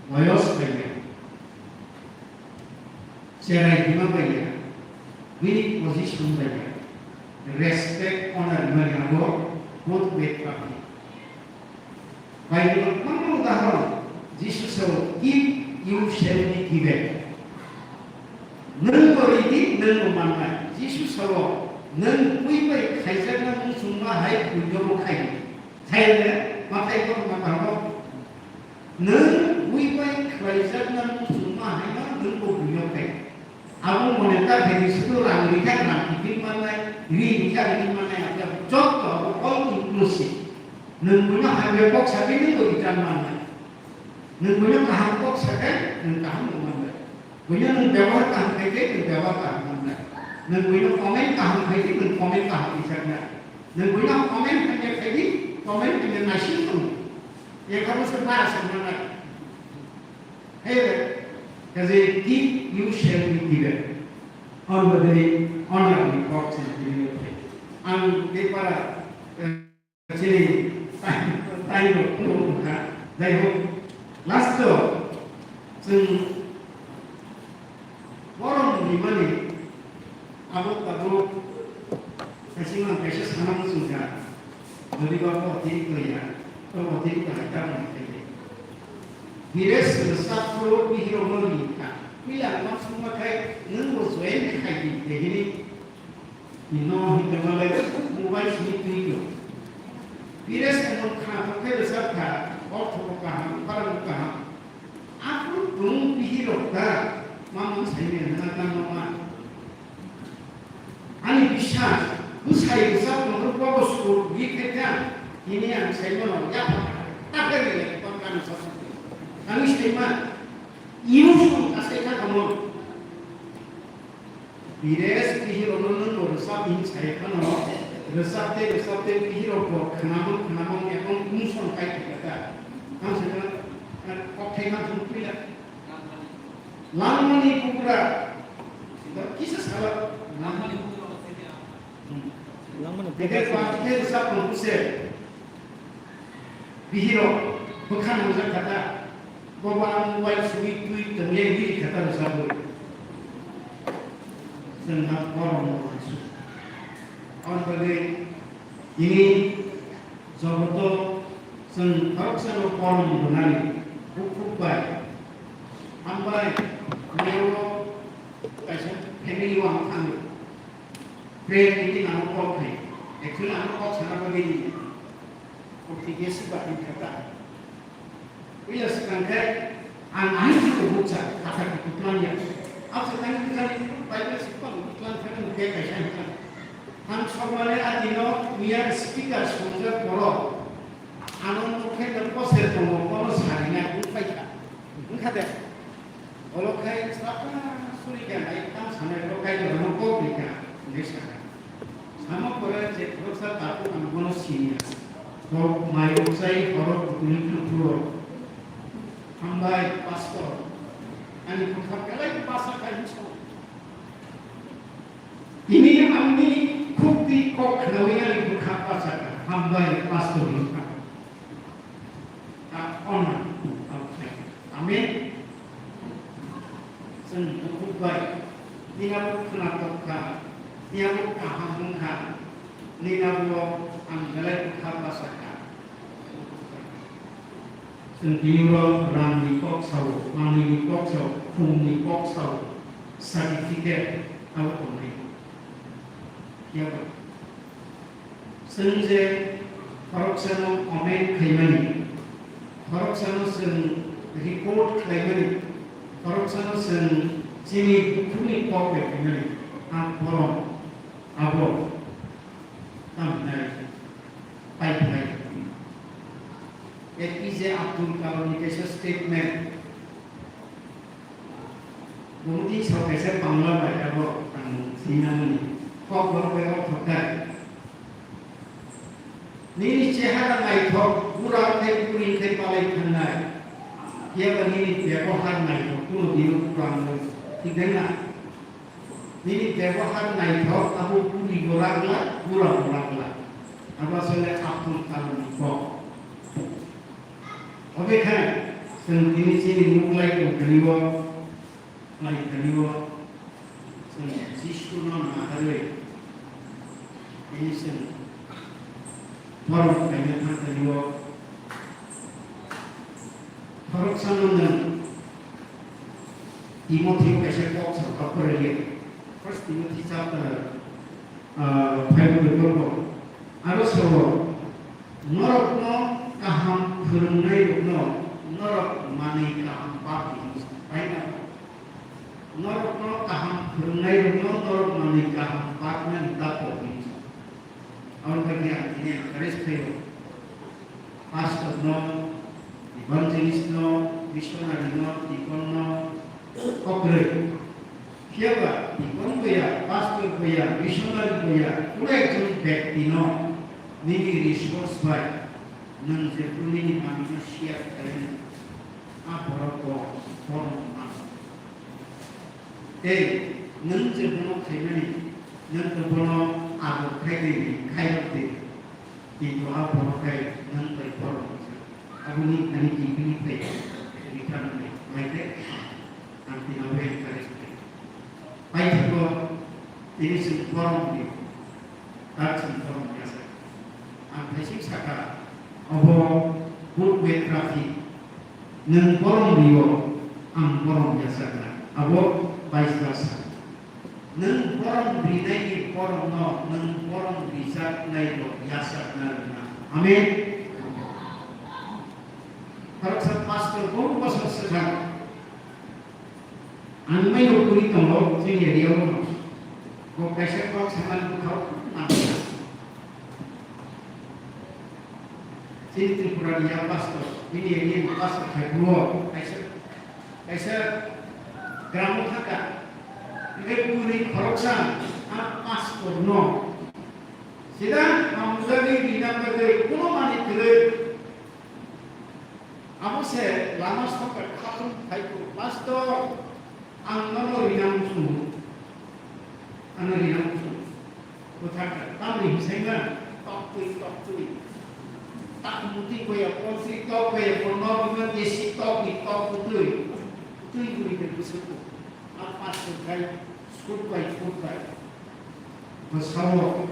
Boyos bai ya, cherai hima bai ya, bini position bai ya, respect, honor mani abo both way traffic. Bible mangno udahoron, Jisu sao, "Give, you shall be given." Nwng bo ridi, nwng bo mannai. Jisu sao, nwng bui bai khaijakna muchungma hai punyo bo khai. Khaile, mathai kothoma tongo. Nwng bui bai khlaijakna muchungma haino nwng bo buino khai. Abo mone ta khe sudu rang rikha rang kiphil mannai, ri rikha ri mannai, abo joto abo all inclusive. Nwng buino hamya kok sakhe nwng bo return mannai. Nwng buino kaham kok sakhe nwng kaham bo mannai. Buino nwng byabohar kaham khaikhe nwng byabohar kaham mannai. Nwng buino comment kaham khaikhe nwng comment kaham rijak nai. Nwng buino comment hamya khaidi, comment hamya naising tong. Ekha bwswk bara se mannai. Hey, kaje give, you shall be given. Honor the honor of the box and the. Ang bepara, eh, Chini time, time rok phunuk wngkha. Jai hok, last o chwng borom rimani abo tabuk kaisa mang kaisa sana muchungkha. Jodi ba bo otirik ya, to otirik hai ta mang khe. Bires rwchap phuru bihirokno ri kha. Puila ma sungma khai nwng bo join khai di, de hini. Ino hingke malai mobile simi twi ko. Pires emon khna thok khe rwchap kha, ortho bo kaham, barang bo kaham. Aphuru tung bihirok da, mamung saimanya hwnna tangma ma. Ani biswas, bwsai rwchap tongkhe bobo sukul ri khe kha, hini ang saimano yapha ta khe rwya khe tong kha nwsasukul. Ang saima, emotion asai kha tongmo. Bires bihirokno nwng bo rwchap hwn sai phano, rwchap tei rwchap tei bihirok bo khnamung khnamung ebong emotion kai thai kha. Ang sakha, kokthai ma thung pila. Langmani bugra. Kisa sala. Langmani bugra. Langmani bugra. Ede pati khe rwchap tong kuse. Bihirok bwkha nangjak kha ta, bobo ang mobile simi twi tongya ri kha ta rwchapwi. Chwng na borom no uansuk. Aboni bagwi tini jogoto chwng khoroksano borom rwnani bukhuk bai hambai, noro kaisa family o ang thango. Friend, ini nang kok hai. Actually, ang kok sana bagwi ni. Kok tiga sih bah ini kata. Iya sekarang kai, ang ang itu buka, kata kebetulan ya. Apa sekarang kita ini Bible sih pun kebetulan kan dia kayak kan. Ang soalnya adino, dia speaker songjak borok. Ano mukhe no kose tongo, kono sarina, bukai ka. Bukai de. Olo khai sapa suri ka nai tam sanai ro kai ro no ko ri ka ne saka. Samo pore je khoroksa tapu ang bono sinya. Ko mai ro sai horo kutuli kuturo. Hambai pastor. Ani kutha kalai pasa kai so. Tini ang ni khukti kok khnawi ani kutha pasa ka. Hambai pastor ni ka. Amen. Chwng bukhuk bai, nini abo khwnatok kha, nini abo kaham wng kha, nini abo ang belai bwkha bwsa kha. Chwng tini oro rang ni kok sao, manwini kok sao, khumni kok sao, certificate abo tongnai. Phiya ba chwng je khoroksano comment khaimani, khoroksano chwng record khlaimani, khoroksano chwng chini bukhukni kok bai khaimani, ang borom abo tamhinai paiphlai. A P J Abdul Kalam ni kaisa statement. Bumti sao kaisa Bangla bai abo ang sinamani. Kok borok bai o thokai. Nini chehara naithok, bura khai, buri khai palai thangnai. Phiya ba nini bebohar naithok, kuno dino kurang nai. Thik dai na? Nini bebohar naithok, abo buri bo ragla, bura bo ragla. Abo asole Abdul Kalam ni kok. Obe khe, chwng tini chini muklai tongthani o, pari thani o, chwng Jisu no naharwi, tini chwng borom khaina thangthani o, khoroksano nwng Timothy kaisa kok sa, kok porwi, First Timothy chapter, ah, five ni borok. Aro sao, norokno kaham phwrwngnairokno norok manwi kaham bak di hwnwi sa. Bai na? Norokno kaham phwrwngnairokno norok manwi kaham baknani tapo hwnwi sa. Aboni bagwi ang tini encourage khlaio. Pastor no, evangelist no, missionary no, deacon no, kokrwi. Phiya ba, deacon bo ya, pastor bo ya, missionary bo ya, kuno ekjon bekti no nini resource bai nwng jephru nini manwi no share khlai, a borok bo borom mano. Tei nwng je bono khaimani, nwng khe bono ador khai di, khai rw di. Kintu a bono khai nwng bai borom wngkha. Aboni ani kibini phai return nai, nai khe ang tini abo encourage khlai. Paithago tini chwng borom di, tak chwng borom yasa. Ang thaising saka, obo good way traffic. Nwng borom rio, ang borom yasakna. Abo Baibel sa. Nwng borom rinaini boromno nwng borom rijaknairok yasakna rwna. Amen. Khoroksa pastor bohut bosor swkang ang maino kwrwi tongo chini area-o no. Bo kaisa kok samani bwkhao nangkha. Chini Tripura ni yang pastor, bini area ni pastor khai phuru kaisa, kaisa gram o thangkha. Hingke bwrwi khoroksa a pastor no sida hamjagwi rina bagwi kuno manwi kwrwi. Abo se lama songkha khatung phai phuru, "Pastor, ang nono rina muchungo, ano rina muchungo." Bwthakha tamni hisaima toktwi toktwi. Tak mutwi koya, poultry tok koya, bo nok bima desi tokni tok bwtwi. Bwtwi bwrwi khe bwswk. A pastor khai sut bai sut bai bwsao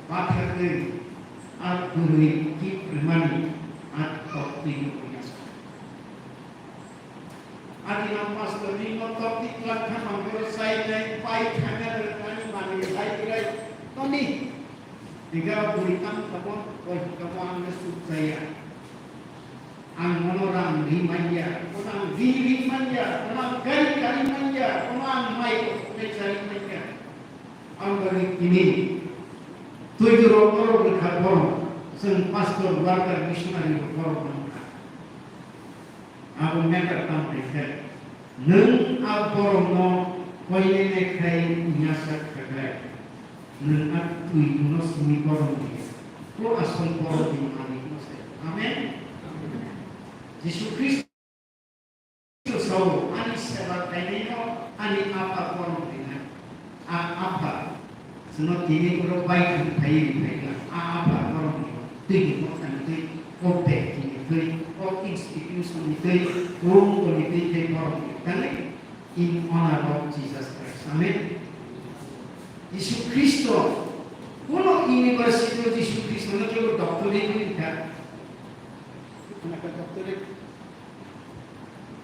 bathakwi a bwrwi kip rwmani a toktwi nukya. Adina pastor ni no toktwi twlangkha mangkoro chainai pai thangna rwkani manwi hai kwrai toni. Hingke a bwrwi tamo tamo koi tamo ang suk chaya. Ang nono rang ri manya, kono ang ri ri manya, kono ang gari gari manya, kono ang mai mai chari manya. Ang bari kini tuidu rok norok ni kha borom, chwng pastor, worker, missionary rok borom wngkha. Abo matter tamo hai khe, nwng a borom no koinene khai yasa khaklai. Nwng a twi no simi borom di. Ko asol borom di malik no se. Amen. Jisu Kristo sao ani seba kainai no ani apa borom di na. A apa sino tini uro bai thang thai ri thai la. A apa borom di. Twi di mo tang twi. O bek tini twi. O institution ni twi. O ni twi twi borom di. Tang in honor of Jesus Christ. Amen. Jisu Kristo, kuno university o Jisu Kristo no kebo doctorate ni kha. Kuno ka doctorate.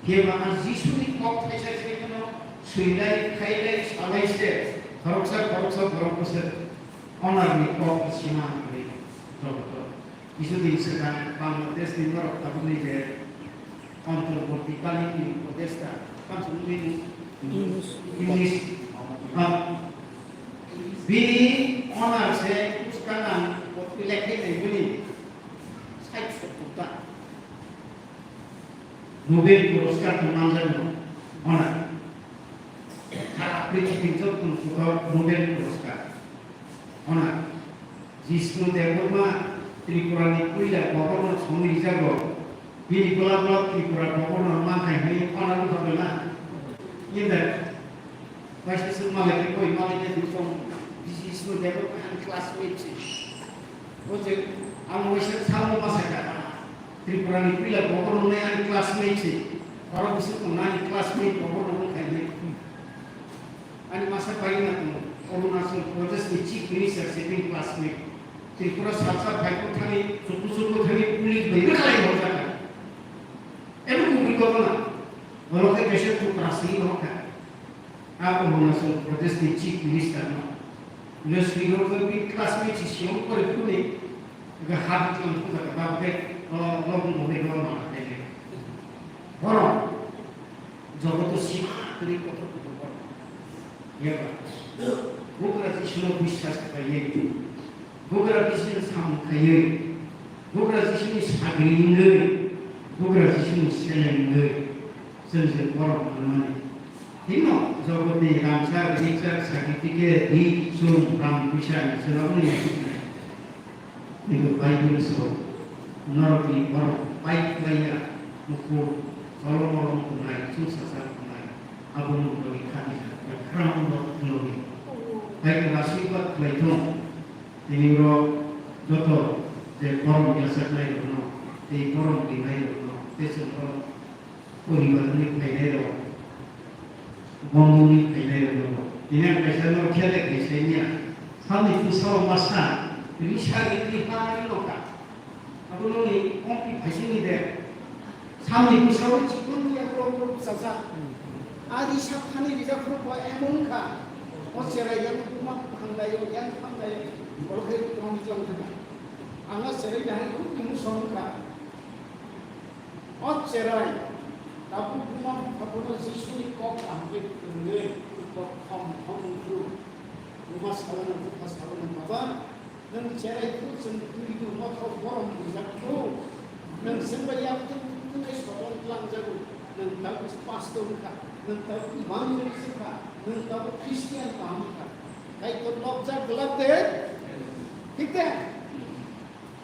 Phiya ba ang Jisuni kok thaisa se phano swilai, khailai, salai se, khoroksa, khoroksa, khoroksa se onarni kok sima hwnwi joto. Kisudin swkang Bangladesh ni norok tabukni je Antarborti Kali ni Upodeshta, tamo wngwi English. English. Ah. Bini onar se swkang ang lekhe nai bini sait sottor ta. Nobel Puraskar tong manjakno, onar. Sara prithibi jotoni kotor Nobel Puraskar, onar. Jishnu Debbarma Tripura ni puila governor songwi rijago, bini bwla bwla Tripura governor mankha hinwi onar wngkha bela. Inda. Kaisa swk malai khe koi, malai khe tong, bisi sino debok ani classmate se. O je ang waisa samo ma sakha, Tripura ni puila governor ni ani classmate se. Oro bisi tong ani classmate governor wng khainai. Ani masa pai na tong, Arunachal Pradesh ni chief minister se bini classmate. Tripura salsa phai ko thani, chuku chuku thani police bai na khalai hor jaka. Ebo kubui governor, oro khe kaisa tukra sini hor kha. A Arunachal Pradesh ni Chief Minister no. Ino swi rok khe bini classmate si siyong pore phunui, ga hat tlang phung kha, ba khe, o, o, o, o, o, o, o, o, Borok jogoto sima kwrwi kotor kotor borok. Yaba. Bugra Jisuno biswas khlaiwi. Bugra Jisuni samung khaiwi, bugra Jisuni sagri wngwi, bugra Jisuni seleng wngwi, chwng se borok manmani. Hino jogotni ramsa, rijak, certificate, ri, chum, rang, puisa, chwla wngwi. Hino Bible so, norokni borok pai khlaiya, mukur, kolom molom tongnai, chwngsajak tongnai, abono borokni khatijak, the crown of glory. Hai khe asirwad khlai thung. Tini oro joto je borom yachaknai rokno, tei borom rinai rokno, tei chwng borom poribar ni phainai rok, bondhu ni phainai rokno. Tini ang kaisa no khe de kaisa niya, samni pusa o masa, risa ri ri ha ri no ka. Abo nokni kongpi phaisingni de. Samni bwsao chikon ya kro kro bwsajak. A ri sak thani rijak phuru bo emon kha. O cherai yang buma phanglai o, yang phanglai o. Oro khe tong tong kha. Ang a cherai bahai khub emotion kha. O cherai tabuk buma phapono Jisuni kok kaham khe phwrwngwi kok thom thom wngkhu. Buma salo no, bupha salo no, Baba, nwng cherai phuru chwng twidu mothok borom rijak phuru, nwng chwngbai yaktung tungwi soton twlangjago, nwng tabuk pastor wngkha, nwng tabuk evangelist wngkha, nwng tabuk Christian kaham wngkha. Kaitor nokjak glak de? Thik de?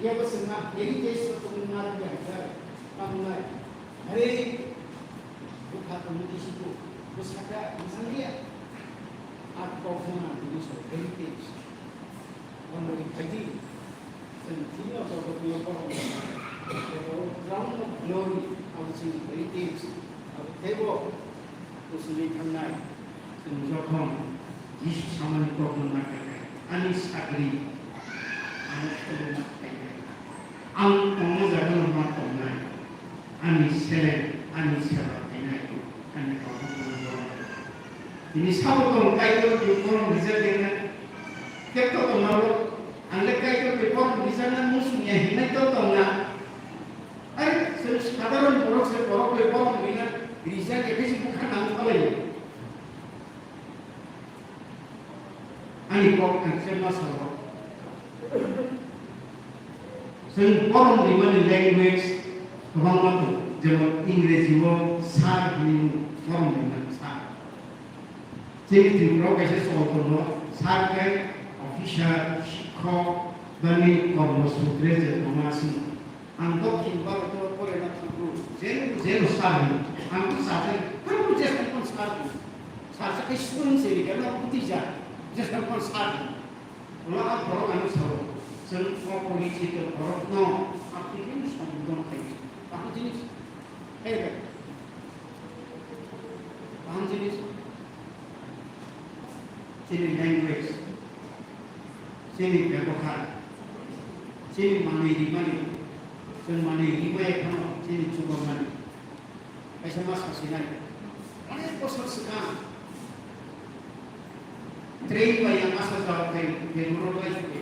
Yabo chwngma heritage no tongwi narwkya hwnjak, tamnai. Are, bwkha tongwi tisiku, bwsakha bwsang liya. A kok no nang tini so heritage. Omo ri phaidi, chwng tini o jogotni o borok ni, abo crown of glory, abo chini heritage, abo teibo kuchugwi thangnai. Chwng jokhon Jisu samani kokno ma khainai, ani sagri ano khuluma khainai, ang tongna jagano ma tongnai, ani seleng, ani seba khainai, ani kokno ma tongnai. Tini sabo tong Kaitor ni borom rijak ya na, kek to tongna lo, ang le Kaitor ni borom rijak na musung ya hinai to tongna. Ai, se sadharon borok se borok le borom rijak na, rijak ya khe se bukha nang phalai. Ani kok ang se ma sabo. Chwng borom rimani language kwbangma tongo, jemon Ingreji o sir hinwi borom rimani sir. Chini Tripura o kaisa chol tongo, sir khe officer, shikhok, bani kormo sutre je tongma sini. Ang Dokhin Bharat o porena thangkhu, jeno jeno sir hinwi. Ang khe sir khe, tamo jeswng phano sir hinwi. Sir se khe student se ri khe, no bwtwi ja, jeswng phano sir hinwi. Ulo a borok ano sao, chwng o porichito borokno a tini sombodon khlai di. Kaham jinis. Hai bai. Kaham jinis. Chini language, chini byabohar, chini manwi rimani, chwng manwi rimaya phano chini chubammani. Kaisa ma sasinai. Onek bosor swkang train bai ang asa jao khe Bangalore bai suri.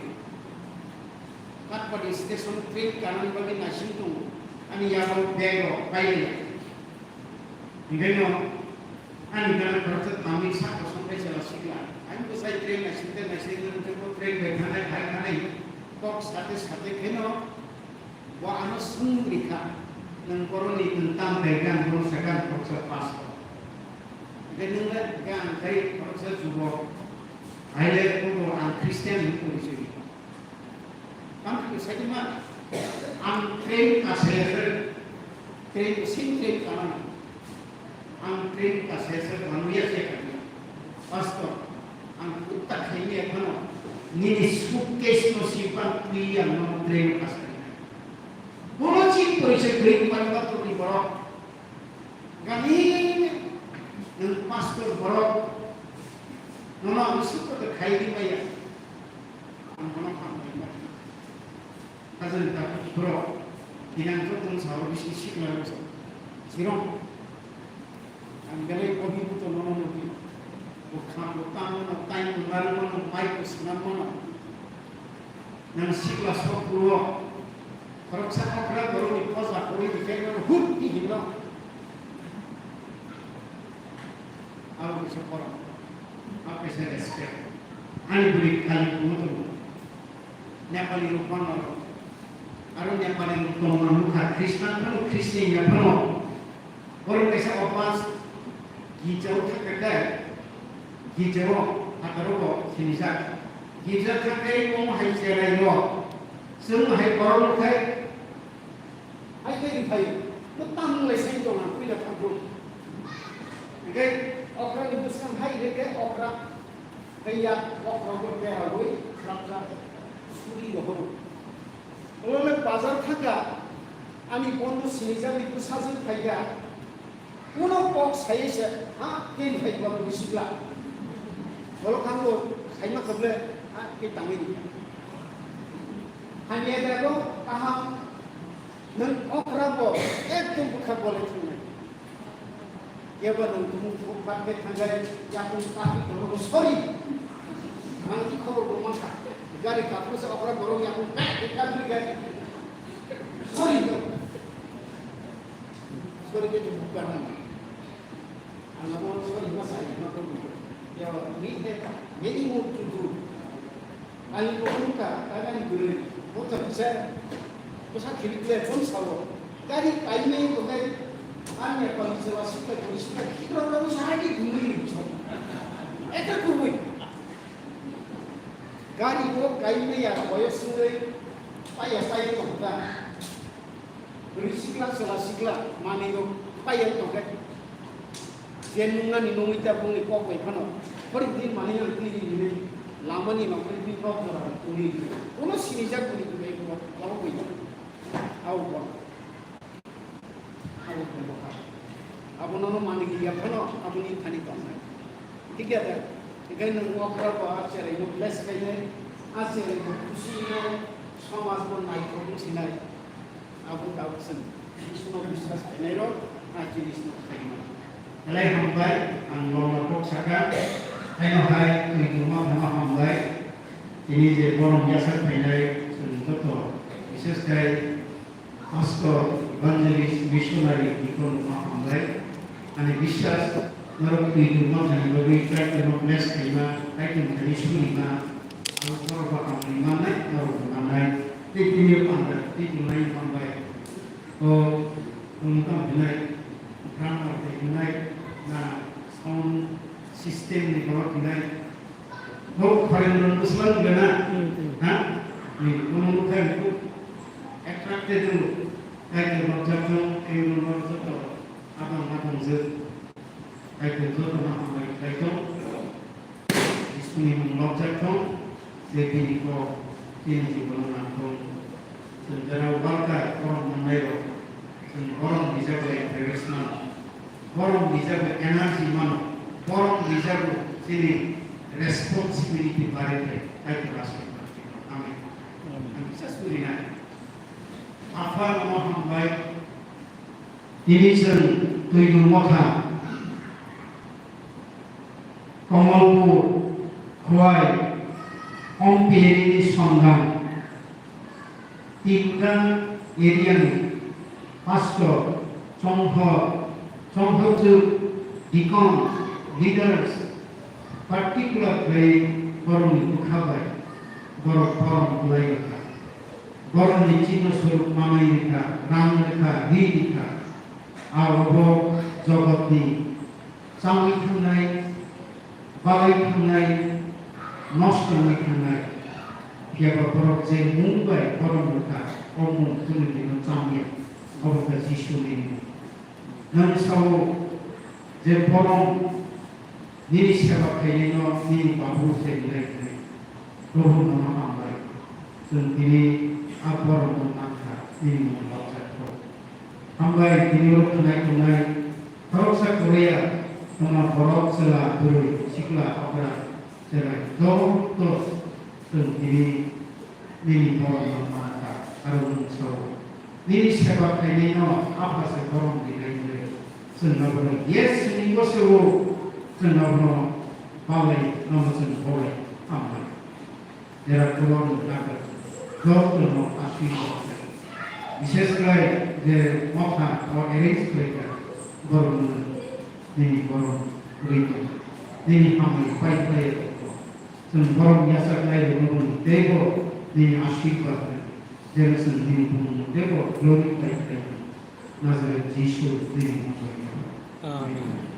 Katpadi station train kanani bagwi naising tongo. Ani yago bag rok pai. Hingkhe no ani gana khoroksa tamni sak kosong bai chela sikla. Ani bwsai train naising te naising te train bai thanai hai thanai kok sate sate khe no. Bo ano swngwi rikha, nwng boroni nwng tam kaiga, ang bono sakha ang khoroksa pastor. Hingkhe nwng le hingkhe ang khai khoroksa jubok. Haile bobo ang Christian hinwi porichoi rikha. Tamo khe sai ma, ang train kasaya se, train, same train kanang. Ang train kasaya se manuya se kanya. Pastor, ang kutta khaini ekhano nini suitcase no sipan twi ang no train kasaya. Bono chini porisa kwrwi wngmani bathorni borok. Gani nwng pastor borok. Nono ang sukha khaini maya. Ang bono hambai maya. Hajani ta bro, kinang to tong sao bisi sikla ro sa. Sirong. Ang belai kobi buto nono nogi. Bo kham bo tang mano, tai ko nal mano, mai ko sinam mano. Nang sikla sok puro. Khoroksa okra borokni poja kori dikai mano hut di hinno. Abo kisa poro. Abo kisa respect. Ani buri kali kumoto. Nepali rok phano, aro Nepali rok tongma nukha, Christian phano, Christian ya phano. Borok kaisa opas girja o thangkha khe, girja o phataro bo sinijak. Girja thangkhe omo hai cherai rok. Chwng hai borok nukhai. Hai khe ri phaio, no tamo lai sai tong ang puila thangkhu. Hingkhe okra ni bwskang hai hingkhe okra, hai ya okra bo beragwi khrapjak suri rohoro. Olo le bazar thangkha, ani bondo sinijak ni bwsajwk phaikha. Kuno kok sai se, ha, ken hai ba bisi bla. Olo khango sai ma kable, ha, ke tangwi ni. Hamya da go, kaham. Nwng okra bo ekdom bwkha bolai thangnai. Kebo nwng tumung tumung pat khe thangkhe yakung ta hi kono bo sorry. Ang ki khobor bo mankha. Gari kapro se okra borok yakung ta hi kapri gari. Sorry. Sorry khe tumung bwkha nang. Ang abo sorry ma sai ma ko. Ya, ni he, many more to do. Ani bo wngkha, ani bwrwi, bo to kisa, bwsa khibikle phone sao. Gari kaimai bo kai, ani pali sewa sukha, bwrwi sukha, khibra bwrwi sahai di bwrwi so. Ekra kubui. Gari bo kaimai ya, boyos wngwi, paya, paya tongkha. Bwrwi sikla, chwla sikla, manwi rok pai yang tongkhe. Je nungnani nungwi ta bongni kok bai phano. Hori din manwi yang twi ri ri lamani nokni twi nok jora twi ri ri. Kono sinijak bwrwi twi bai bo, bo bai. Abo bo. Abo bo bo. Abono no manwi ya phano, aboni thani tongnai. Thik ya da? Ekai nwng okra bo a cherai no bless khainai, a cherai bo khusi nai, somaj bo naithok wng sinai. Abo tabuk chwng Jisuno biswas khainairok a jinisno khaima. Belai hambai, ang norma kok sakha. Haino hai twi tongma phano hambai. Tini je borom yasar khainai chwng joto, bishes khai pastor, evangelist, missionary, deacon no hambai. Ani biswas norok twi tongma thani bagwi Kaitorno bless khaima, Kaitorni thani sunima, ang borok bo hambai mannai, norok bo mannai. Tei tini panda, tei tongnai hambai. O, tong tong hinai, drummer tei hinai, na sound system ni borok hinai. Bo foreign rok bwswk gana, ha? Ni, kono nukha ni, attracted no, kai ke rok jak no, kai no rok jak no, abang abang je. Kaitor jotono hambai khlai thung. Jisuni mung lobjak thung. Je bini kok, bini jibono nang thung. Chwng jora walka borom mannai rok. Chwng borom bijago encourage mano. Borom bijago energy mano. Borom bijago chini responsibility bari thai. Kaitor aswk. Amen. Amen. Ang kisa surinai. Apha no hambai. Tini chwng Twidul Motha, Kamalpur, Khowai, Ompirini Songam, Tinta area ni pastor, chonghor, chonghorjwk, deacon, leaders, particular khlai borokni bwkha bai borok borom khlai rwkha. Borokni chini suru manwi rwkha, rang rwkha, ri rwkha. Abo bo jogotni changwi thangnai, balai thangnai, nosto wngwi thangnai. Phiya ba borok je mung bai borom rwkha, o mung chwngno cham ya, obo khe Jisuni mung. Nang sao je borom nini seba khainaino nini babu se nai khnai. Probu nono hambai. Chwng tini a boromno mankha, nini mung bachai kho. Hambai tini oro khnai tongnai khoroksa Korea, tongma borok, chwla, bwrwi, sikla, okra, chwrai, joto chwng tini nini borokno mankha, aro nwng sao. Nini seba khainaino Apha se borom rinai hwnwi chwng abono yes hwnwi gosio, chwng abono balai nono chwng bolai hambai. Jera kwbangma dagar, jotono aswk. Bishesh khlai je motha o arrange khlaikha, borokno nini borom rwui tong, nini hambai pai khlai tong. Chwng borom yachak nai rwno teibo nini aswk ba, jera chwng nini bumung teibo glorify khlai tong. Nazareth Jisu nini motha. Amen.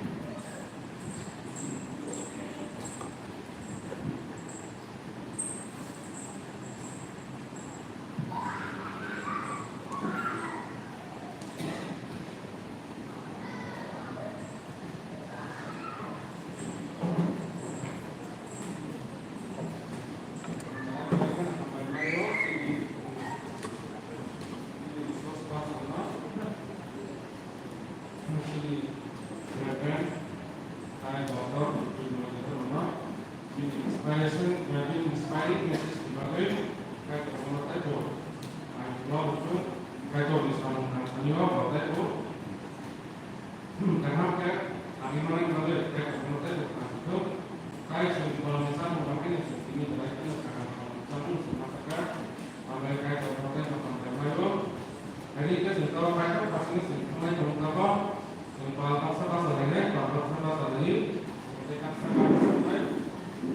Chini Reverend Kai Doctor Bimol Debbarma bini inspiration, bini inspiring message ni bagwi Kaitor bono taibo ang ulo rwkhe, Kaitorni samung nangkhaningo bo taibo kaham khe tangwi manwi bagwi Kaitor bono taibo kaham khe. Tai chwng bolongni chamung rok haino chwng tini belai kheno kaham kaham chamung chwng ma thangkha. Hambai Kaitor no tei tongthok khlaio. Hai khe chwng tei Kaitor hasing chwng thangnai tong tabok. Chwng pal baksa bachalainai, pal baksa bachalainai. Chwng tei baksa bachalainai.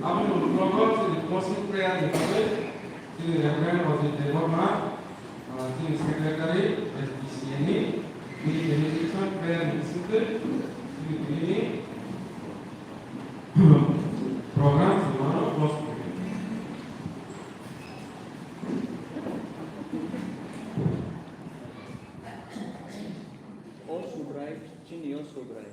Aboni ulo chini closing prayer ni bagwi chini Reverend Rajit Debbarma, ah, chini Secretary, S D C A ni, bini benediction prayer ni bisingtwi chini tini ni program chwng mano close khlainai. O Subrai, chini o Subrai.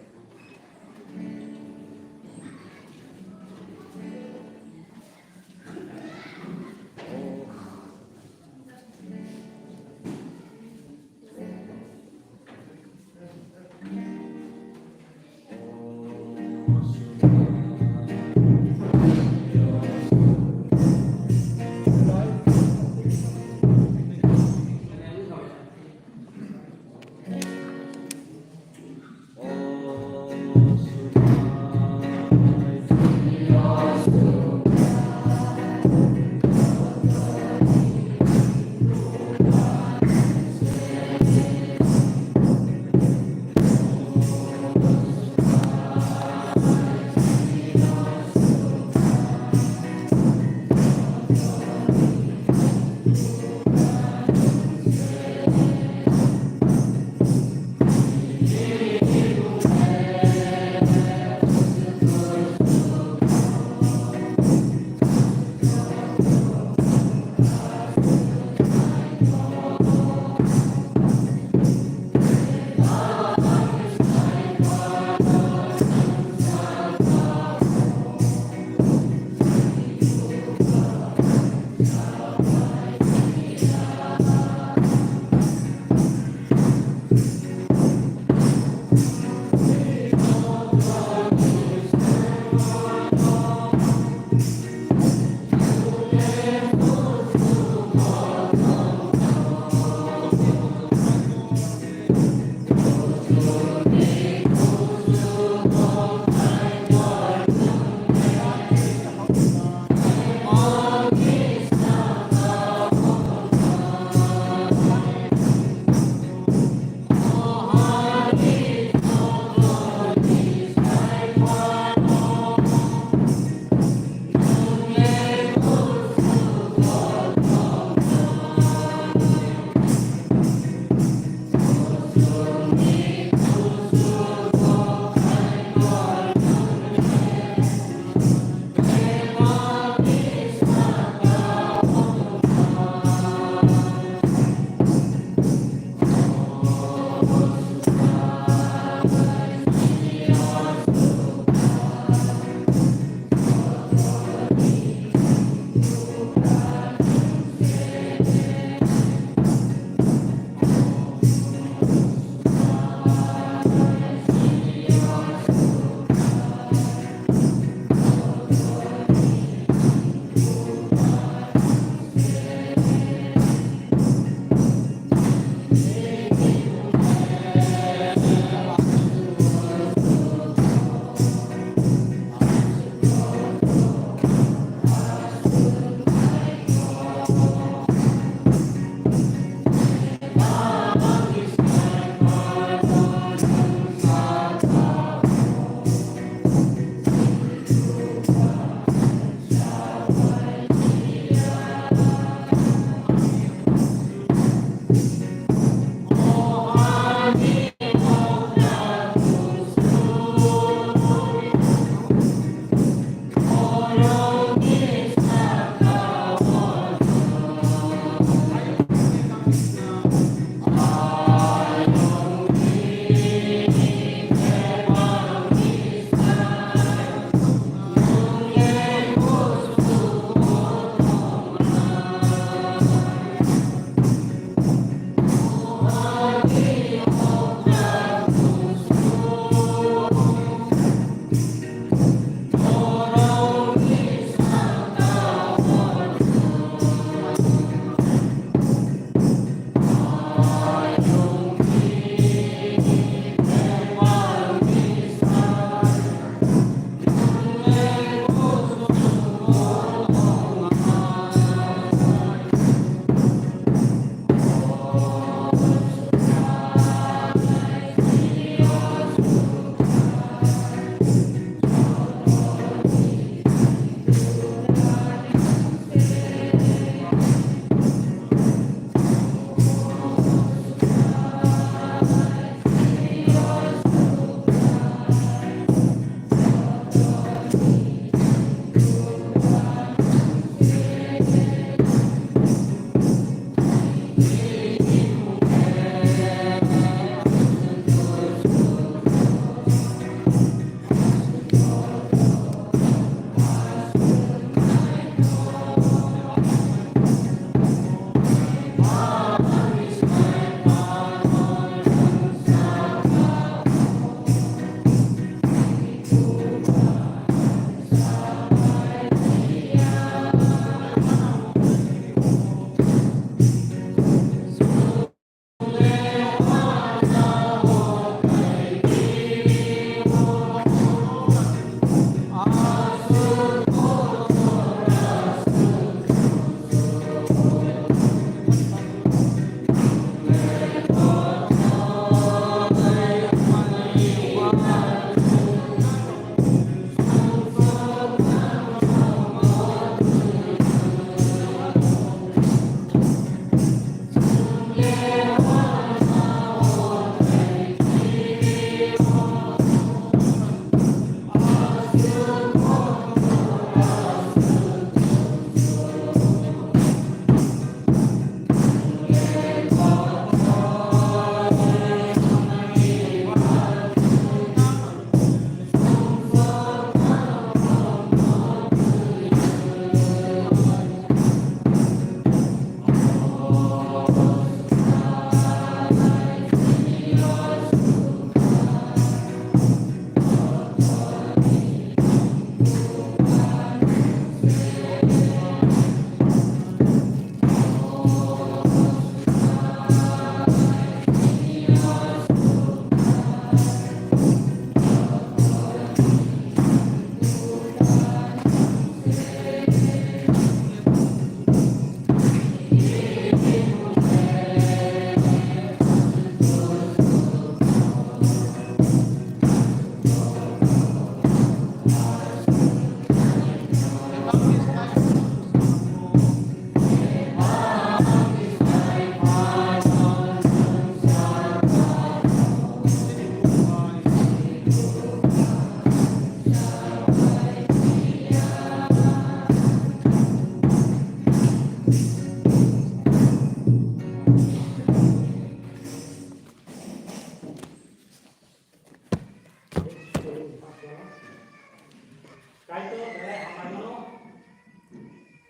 Kaitor belai hambai mano,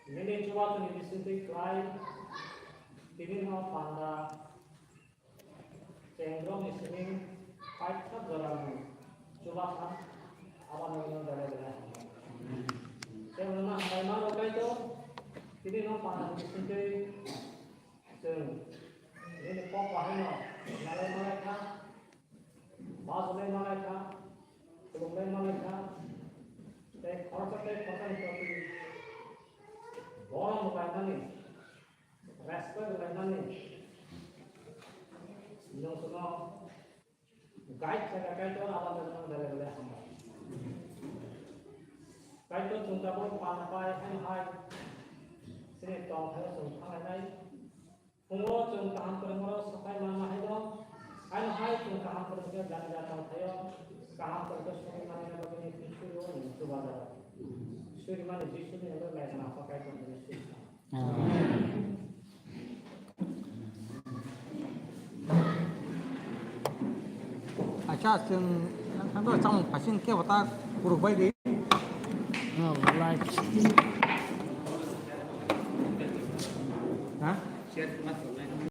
nini chubachu ni bisingtwi klai, tini no panda chengrok ni simi paitha jora ni chubacha, abani no belai belai hambai. Tei no hambai mano Kaitor, tini no panda ni bisingtwi chwng nini kok bahai no nalai malai kha. Bajlai manai kha, khulumlai manai kha, tei khoroksa tei khoroksa ni proti borom rwlaimani, respect rwlaimani, nwng chwngno guide khlai kha Kaitor, aboni bagwi nwng belai belai hambai. Kaitor chwng tabuk panda pai haino hai chini tongthaio chwng thanglainai. Phungo chwng kaham kwrwngmano sapai manma haino, haino hai chwng kaham kwrwngkhe jani jani tongthaio, kaham kwrwngkhe suri manina bagwi Jisu o nini chubajago. Suri mani Jisu ni alo lai khna pa kai tong Jisu. Acha, chwng nang thangdo chamung phasing khe bata kuruk bai di. Oh, like. Ha?